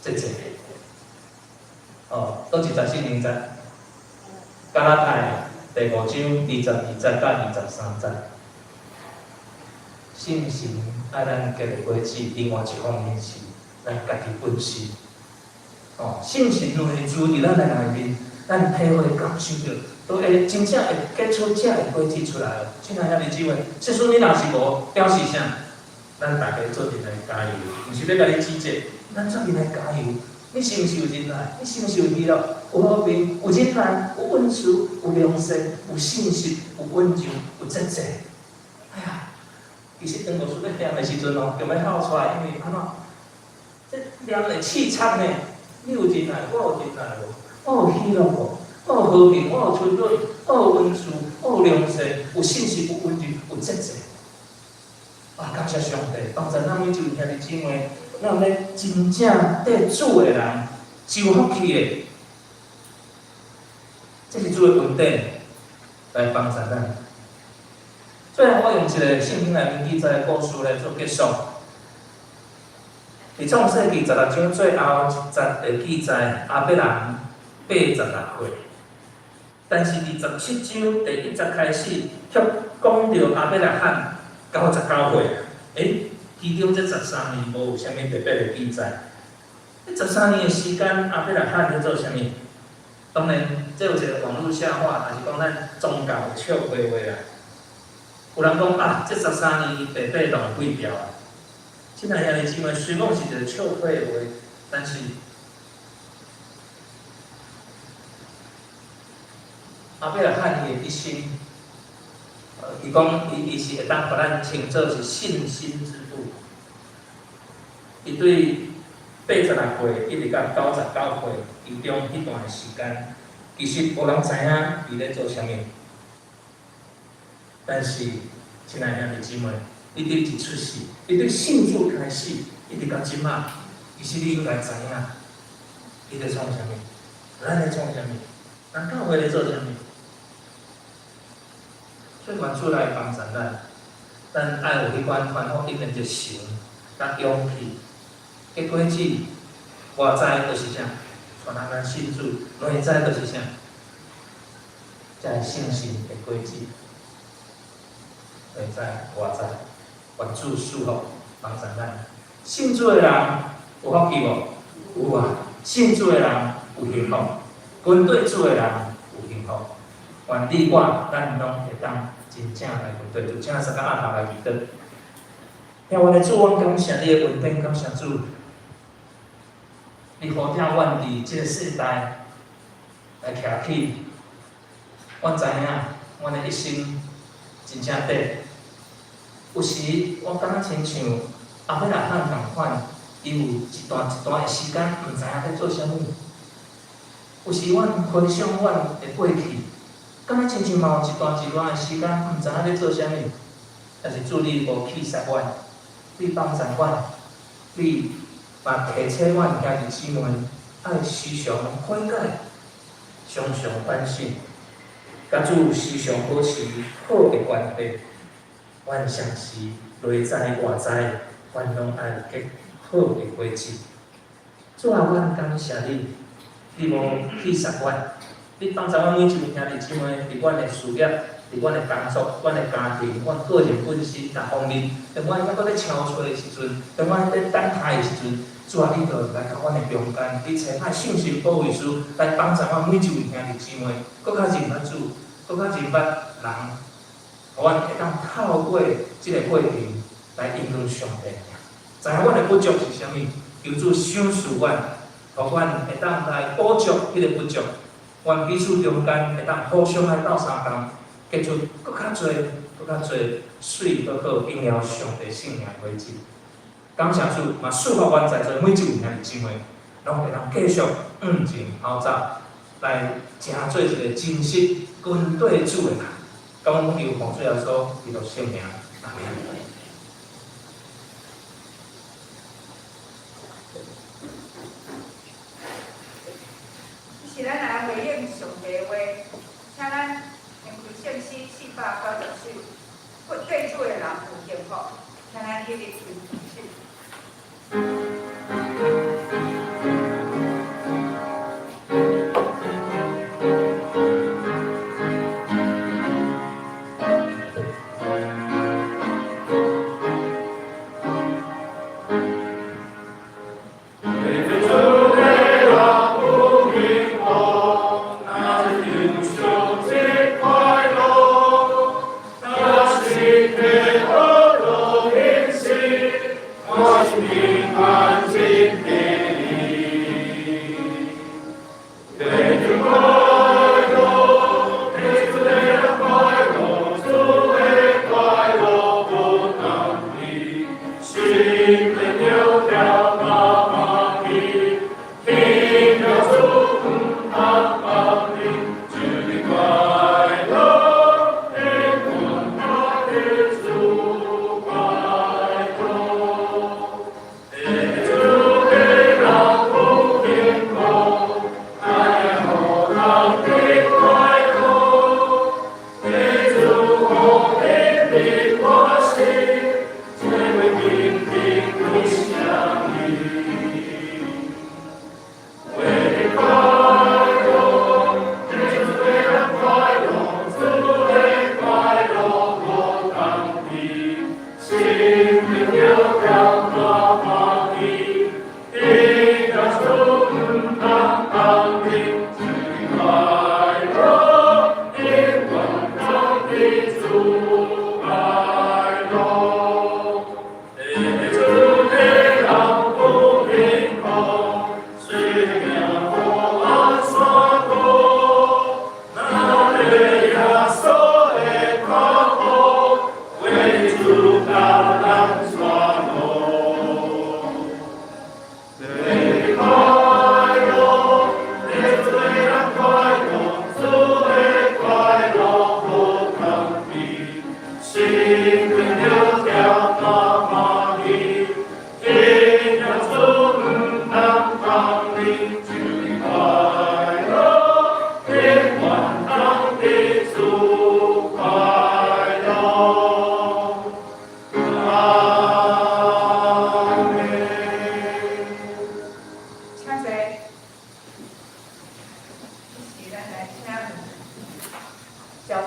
節制。哦，閣一節聖經節？加拉太第五章22節到23節。聖神愛咱結的果子，另外一方面是咱家己本身。哦，聖神若會住佇咱的內面，咱體會感受著，都會真正會結出這个果子出來哦。親愛兄弟姊妹，即使你若是無，表示啥？咱大家做陣來加油，毋是欲共你指責，咱做陣來加油。你是毋是有忍耐？你是毋是有喜樂？有和平，有忍耐，有恩慈，有良善，有信實，有溫柔，有節制。哎呀，其實當牧師咧念的時陣哦，就欲哭出來，因為按怎？這念會刺插呢？你有忍耐，我有忍耐無？我有喜樂無？我有和平，我有春潤，我有恩慈，我有良善，有信實，有溫柔，有節制。啊！感謝上帝，幫助咱每一位兄弟姊妹，咱有咧真正綴主的人，受福氣的，這是主的恩典來幫助咱。最後，我用一个聖經內面記載的故事來做結束。佇創世記16章最後一節的記載，亞伯蘭86歲，但是佇17章第一節開始，卻講著亞伯拉罕99歲。欸，其中這十三年無有啥物特別的記載。這十三年的時間，亞伯拉罕咧做啥物？當然，這有一个網路笑話，也是講咱宗教的笑話話啦。有人講啊，這十三年伊白白浪費掉啊！親愛兄弟姊妹，雖講是一个笑話的話，但是亞伯拉罕伊的一生，伊講伊是會當予咱稱做是信心之父。伊對86歲一直到99歲，其中彼段的時間，其實無人知影伊咧做啥物。但是，親愛兄弟姊妹，你對一出世，你對信主開始，一直到這馬，其實你應該知影，伊咧創啥物，咱咧創啥物，咱教會咧做啥物。所以願主來幫助咱，咱愛有彼款傳福音的熱誠、佮勇氣。結果子，外在就是啥？帶人來信主；內在就是啥？才會信心的果子。內在外在，願主賜福幫助咱。信主的人有福氣無？有啊！信主的人有幸福，跟綴主的人有幸福。願你我咱攏會當真正來跟綴主，請三個阿頭來祈禱。聽阮的主，阮感謝你的恩典，感謝主，你呼召阮佇這个世代來徛起。阮知影，阮的一生真正短。有時我感覺親像亞伯拉罕仝款，伊有一段一段的時間，毋知影欲做啥物。有時阮回想阮的過去，感覺親像嘛有一段一段的時間，毋知影咧做啥物。但是主你無棄殺阮，你幫助阮，你嘛提醒阮兄弟姊妹愛時常悔改，常常反省，佮主時常保持好的關係。阮相信內在外在，阮攏愛結好的果子。主啊，阮感謝你，你無棄殺阮，你幫助阮每一位兄弟姊妹，佇阮的事業、佇阮的工作、阮的家庭、阮個人本身逐方面，當阮猶閣咧敲揣的時陣，當阮咧等待的時陣，主啊，你就來到阮的中間，你差派聖神保惠師來幫助阮每一位兄弟姊妹，閣較認捌主，閣較認捌人。予阮會當透過這个過程來榮耀上帝。知影阮的不足是啥物，求主賞賜阮，予阮會當來補足彼个不足。願彼此中間會當互相來鬥相共，結出閣較濟、閣較濟媠閣好榮耀上帝聖名的果子。感謝主，嘛賜福阮在座每一位兄弟姊妹，攏會當繼續向前後走，來成做一个真實跟綴主的人。感恩求奉主耶穌基督聖名，阿門。是咱來回應上帝的話，請咱掀開聖詩490首，跟綴主的人有幸福，請咱起立舉手。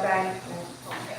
哉来奉献。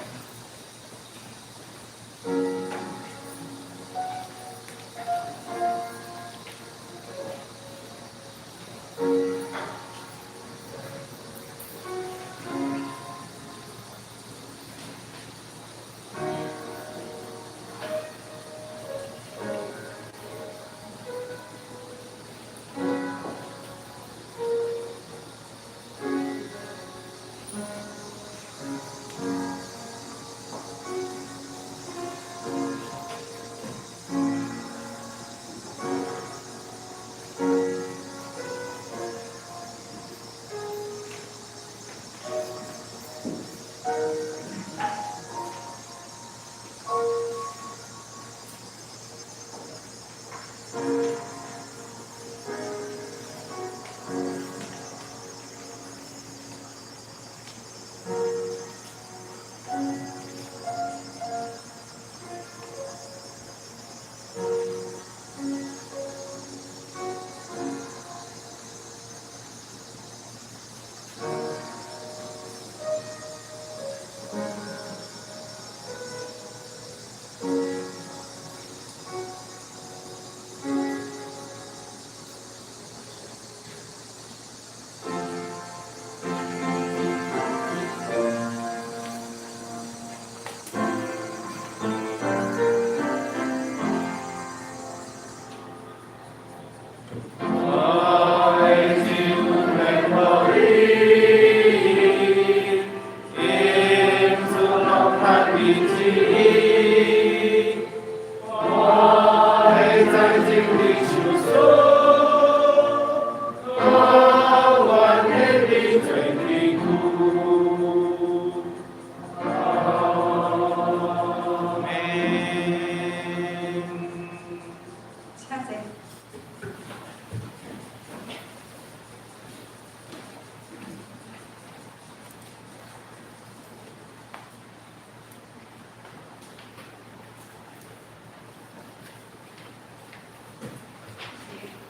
請坐。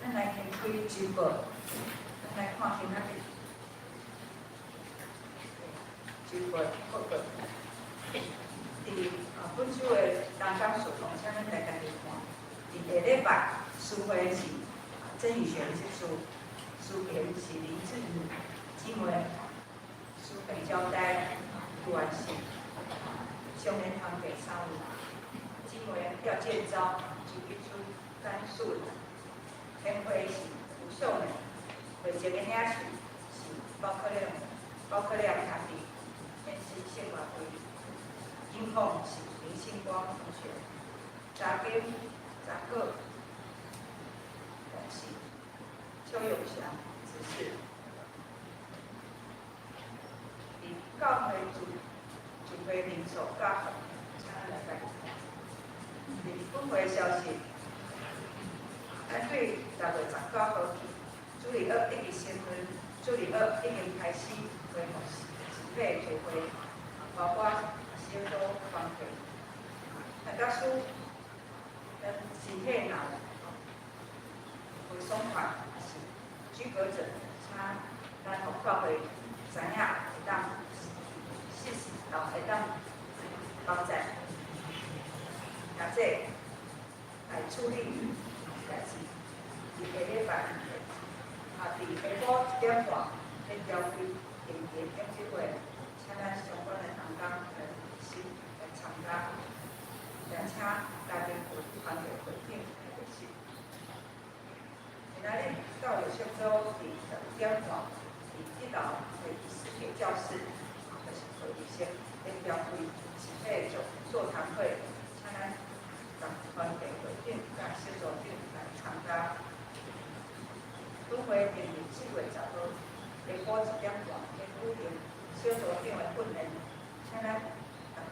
咱來掀開週報，咱來看今仔日週報報告。佇本周的同工事項，請咱來家己看。佇下禮拜，司會是曾宇璇執事，司琴是林志穎姊妹，司會交代杜安信，上年堂第三位姊妹廖建昭、周碧珠、甘素蘭，天會是吳秀美，會籍的領袖是包克亮、包克亮兄弟，天師聖樂會，音控是林星光同學，查經查個是邱永祥執事，佇教會聚聚會人數教學，請咱來家己看。佇本會消息，咱對6月19號起，主日學一直新聞，主日學已經開始恢復實體聚會，包括小組團體。大家說，咱身體若袂爽快，抑是舉高者，請咱予教會知影，會當適時會當幫助，或者來處理代誌。佇下禮拜，佇下晡1點半，咧召開定期董事會，請咱相關的同工來先來參加，也請家庭團體會長來出席。今仔日教育小組佇12點半，佇一樓會議室的教室，就是會議室，咧召開實體座座談會，請咱團體會長佮小組長來參加。本會定佇4月10號下晡1點半，咧舉行小組長的訓練，請咱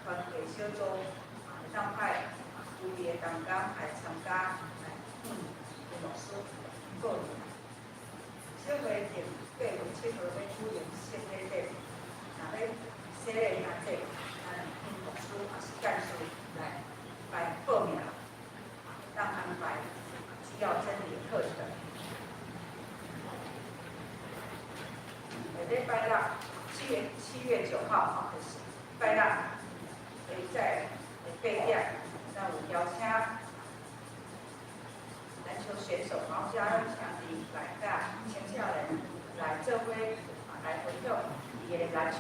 團體小組會當派有志的同工來參加，來向林牧師報名。小會定8月7號欲舉行聖禮典，若欲洗禮兄弟，咱向牧師抑是幹事來來報名，當安排基要真理課程。下禮拜六7月9號，就是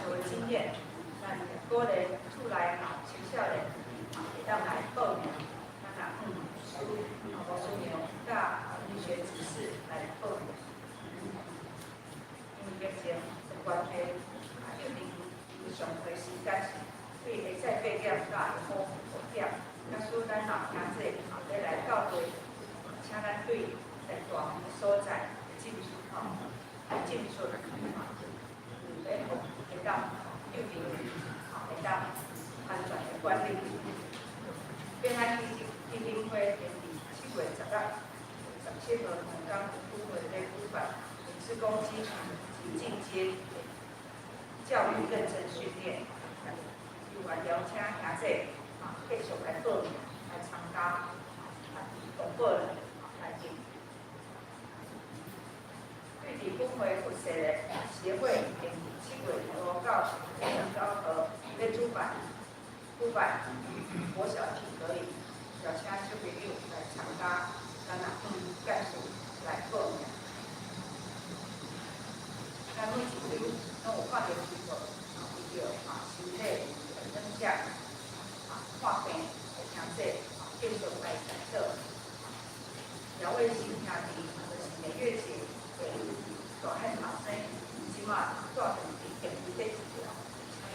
球的經驗，咱鼓勵厝內青少年會當來報名，咱若師牧師娘佮醫學執事來報名。因為疫情的關係，幼稚園上課時間是對下晝8點到下晡5點，假使咱若兄弟欲來教會，請咱對在大門所在進出吼，進出有咧會當幼稚園會當安全的管理。平安基金會會佇7月10日、17號兩工有本會咧舉辦職工基礎及進階教育認證訓練，有願邀請兄弟繼續來報名來參加，動保來進。對佇本會佛社的協會，會佇7月25到29號欲舉辦國小體格營，邀請小朋友來參加，咱若幹事來報名。咱每一週攏有看著直播，為著身體軟體看病的兄弟繼續來祈禱。姚衛星兄弟，就是蜜月姐的大漢後生，這馬住佇定期咧治療，請咱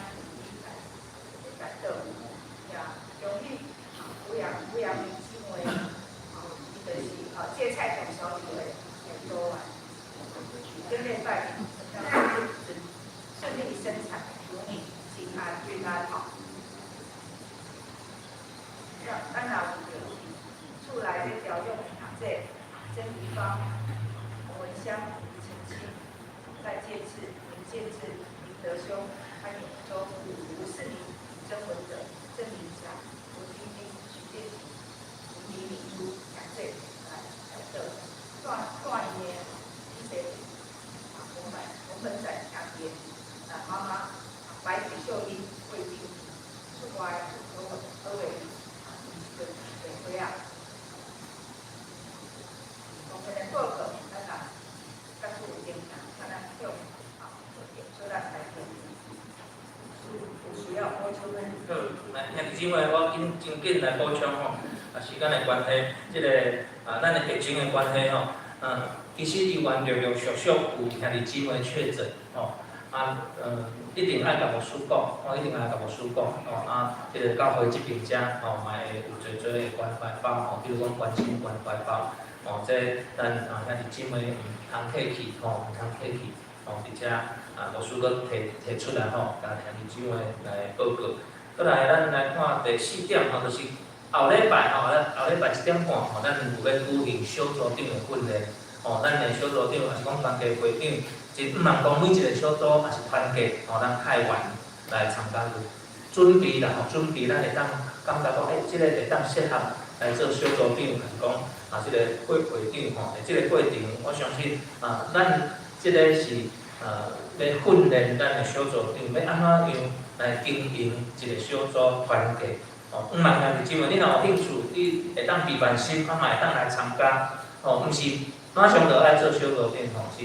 來祈禱。也恭喜吳陽明姊妹，伊就是芥菜種小組的組員，頂禮拜順利生產，祝你平安平安吼。咱若有厝內咧調養的兄弟，曾怡芳、洪文香、吳澄清、賴建志、林建志、林德兄、潘永洲、吳世明、曾文德、鄭明祥、吳晶晶、徐建平、林李敏珠兄弟來來到帶帶伊的一些洪本仔兄弟媽媽白雪秀英、魏靜怡、出外何何偉林對啊。我們的報告，咱若假使有影響，請咱向出來來聽。有需要補充的。好，來兄弟姊妹，我緊真緊來補充吼，時間的關係，這個咱的疫情的關係吼，其實醫院陸陸續續有兄弟姊妹確診吼，一定愛共牧師講，吼，一定愛共牧師講，吼，這個教會這邊遮吼，嘛會有濟濟的關懷包，吼，比如講關心關懷包，吼，這咱兄弟姊妹毋通客氣，吼，毋通客氣，吼，佇遮牧師閣提提出來吼，共兄弟姊妹來報告。閣來，咱來看第四點吼，就是後禮拜吼，咱後禮拜1點半吼，咱有欲舉行小組長的訓練。吼，咱的小組長，抑是講團契會長，就毋通講每一個小組，抑是團契，吼，咱派員來參加準備啦，吼，準備咱會當感覺講，欸，這個會當適合來做小組長，抑是講這個會會長吼，這個過程，我相信咱這個是欲訓練咱的小組長，欲按怎樣來經營一個小組團契。吼，毋茫兄弟姊妹，你若有興趣，你會當備辦心，嘛會當來參加。吼，毋是馬上就愛做小組長，吼，是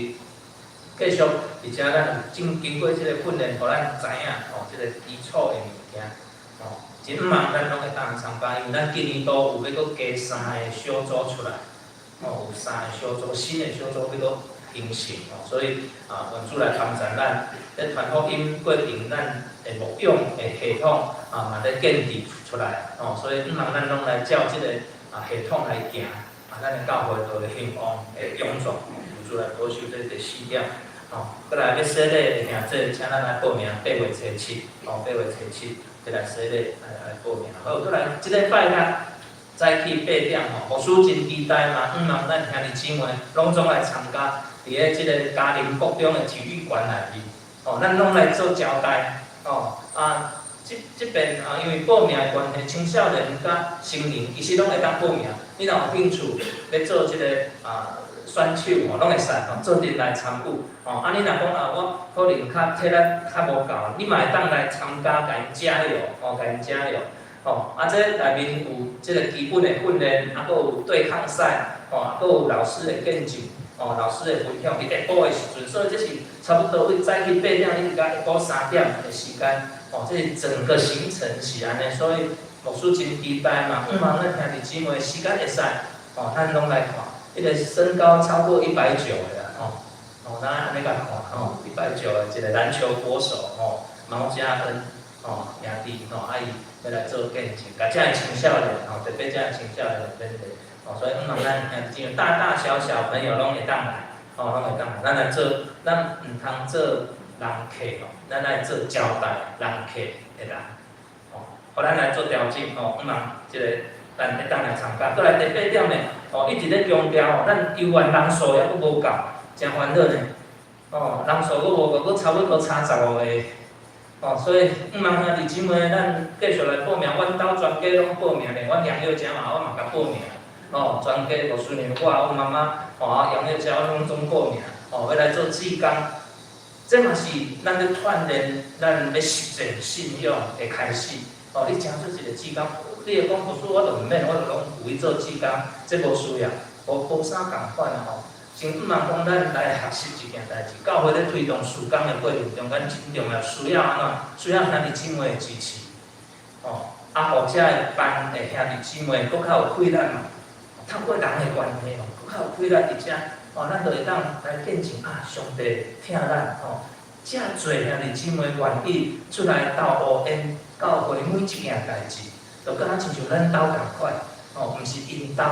繼續，而且咱有經過這個訓練，予咱知影吼，這個基礎的物件，吼，真毋茫咱攏會當參加，因為咱今年度有欲閣加三個小組出來，吼，有三個小組，新的小組欲閣形成，吼，所以願主來幫助咱，咧傳福音過程，咱的牧養的系統嘛咧建立出來，吼，所以毋茫咱攏來照這個系統來行，咱的教會就會興旺，會勇壯，願主來保守這第四點，吼，閣來欲洗禮的兄弟，請咱來報名，8月初7，吼，8月初7，欲來洗禮來來報名。好，閣來這禮拜六早起8點吼，牧師真期待嘛，毋茫咱兄弟姊妹攏總來參加，佇咧這個嘉陵國中的體育館內面，吼，咱攏來做招待，吼，這這邊因為報名的關係，青少年佮成人其實攏會當報名。你若有興趣欲做這個選手吼，攏會使吼，做陣來參與。吼，你若講我可能較體力較無夠，你嘛會當來參加，共𪜶加油，吼，共𪜶加油。吼，這內面有這個基本的訓練，閣有對抗賽，吼，閣有老師的見證，哦，老師會分享佇下晡的時陣，所以這是差不多對早起8點一直到下晡3點的時間，哦，這是整個行程是按呢，所以牧師真期待嘛，向望咱兄弟姊妹時間會使，哦，咱攏來看，彼個身高超過190的啦，吼，哦，咱按呢共看，吼，190的一個籃球國手，吼，毛家恩，吼，兄弟，吼，啊伊欲來做見證，共遮的青少年，吼，特別遮的青少年來勉勵。哦，所以向望咱兄弟姊妹大大小小朋友攏會當來，吼，攏會當來。咱來做，咱毋通做人客吼，咱愛做招待人客的人，吼。予咱來做調整，吼，向望這个咱會當來參加。閣來第八點呢，吼，一直咧強調吼，咱遊園人數猶閣無夠，誠煩惱呢。哦，人數閣無夠，閣差不多差15個。哦，所以向望兄弟姊妹，咱繼續來報名，阮兜全家攏報名咧，阮楊小姐嘛，我嘛共報名。哦，全家無孫女，我、阮媽媽，哦，楊小姐，阮攏總報名，哦，欲來做志工。這嘛是咱咧鍛鍊，咱欲實踐信仰的開始。哦，你成做一個志工，你會講牧師，我就毋免，我就攏有去做志工，這無需要，無啥仝款啊吼。真向望講，咱來學習一件代誌，教會咧推動事工的過程中間真重要，需要按怎？需要兄弟姊妹的支持。哦，啊，予遮的班的兄弟姊妹閣較有氣力嘛。透過人的關係哦，閣較有氣力佇遮，哦，咱就會當來見證啊，上帝疼咱吼。遮濟兄弟姊妹願意出來鬥烏煙教會每一件代誌，就敢若親像咱兜仝款，吼，毋是𪜶兜，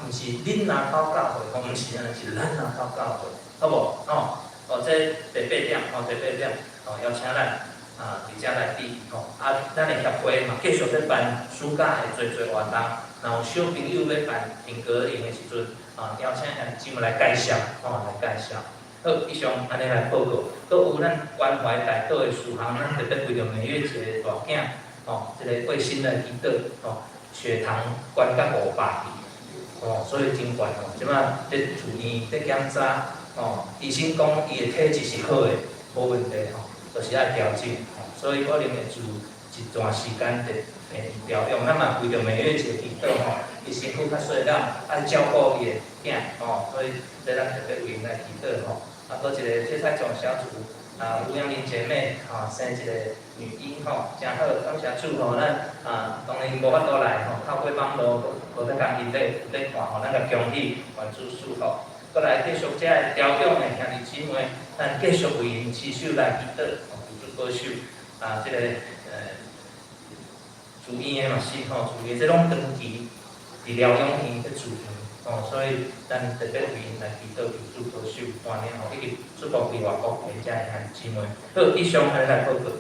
毋是恁阿兜教會，吼，毋是按呢，是咱阿兜教會，好無？吼，哦，這第八點，吼，第八點，哦，邀請咱啊，佇遮來注意吼，啊，咱的協會嘛繼續咧辦暑假的濟濟活動，若有小朋友欲辦定格營的時陣，啊，邀請兄弟姊妹來介紹，吼，來介紹。好，以上按呢來報告，閣有咱關懷大島的事項，咱特別為著美月一個大囝，吼，這个衛星來祈禱，吼，血糖懸到500去，吼，所以真懸吼，這擺佇住院佇檢查，吼，醫生講伊的體質是好的，無問題吼，就是愛調整，吼，所以可能會住一段時間佇病院調養，咱嘛為著美月一個祈禱吼，伊身軀較細粒，愛照顧伊的囝，吼，所以這咱特別為𪜶來祈禱吼。啊，閣一個切菜種小組，啊，吳楊玲姐妹，吼，生一個女嬰，吼，誠好，感謝主吼，咱啊，當然無法度來吼，透過網路閣閣咧共𪜶咧有咧看吼，咱共恭喜，願主賜福。閣來繼續遮个調養的兄弟姊妹，咱繼續為𪜶持守來祈禱，吼，求主保守。啊，這个住院的嘛是吼，住院這攏長期佇療養院咧住院。哦，所以咱特別為𪜶來祈禱，求主保守帶領吼，以及祝福佇外國的遮兄弟姊妹。好，以上按呢來報告。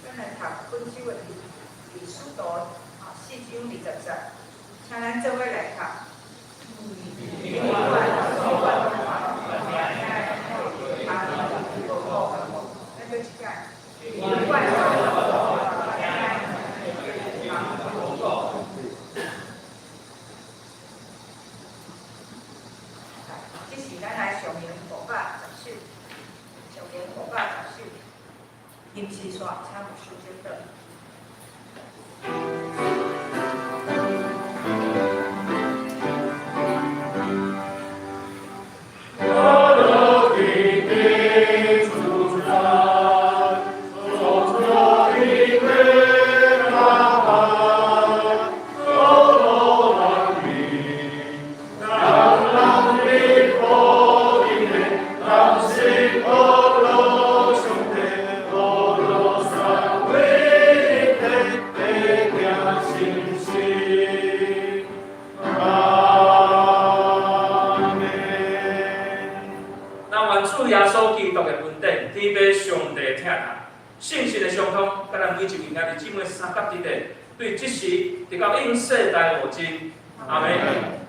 咱來讀本周的佇使徒啊4章20節，請咱做伙來讀。你們所咱閣一擺。你們所這是咱來上明510首，上明510首，吟詩煞，請牧師指導。主耶穌基督的恩典，天父上帝疼愛，聖神的相通，佮咱每一位兄弟姊妹相佮佇咧，對這時直到永世代無盡。阿們。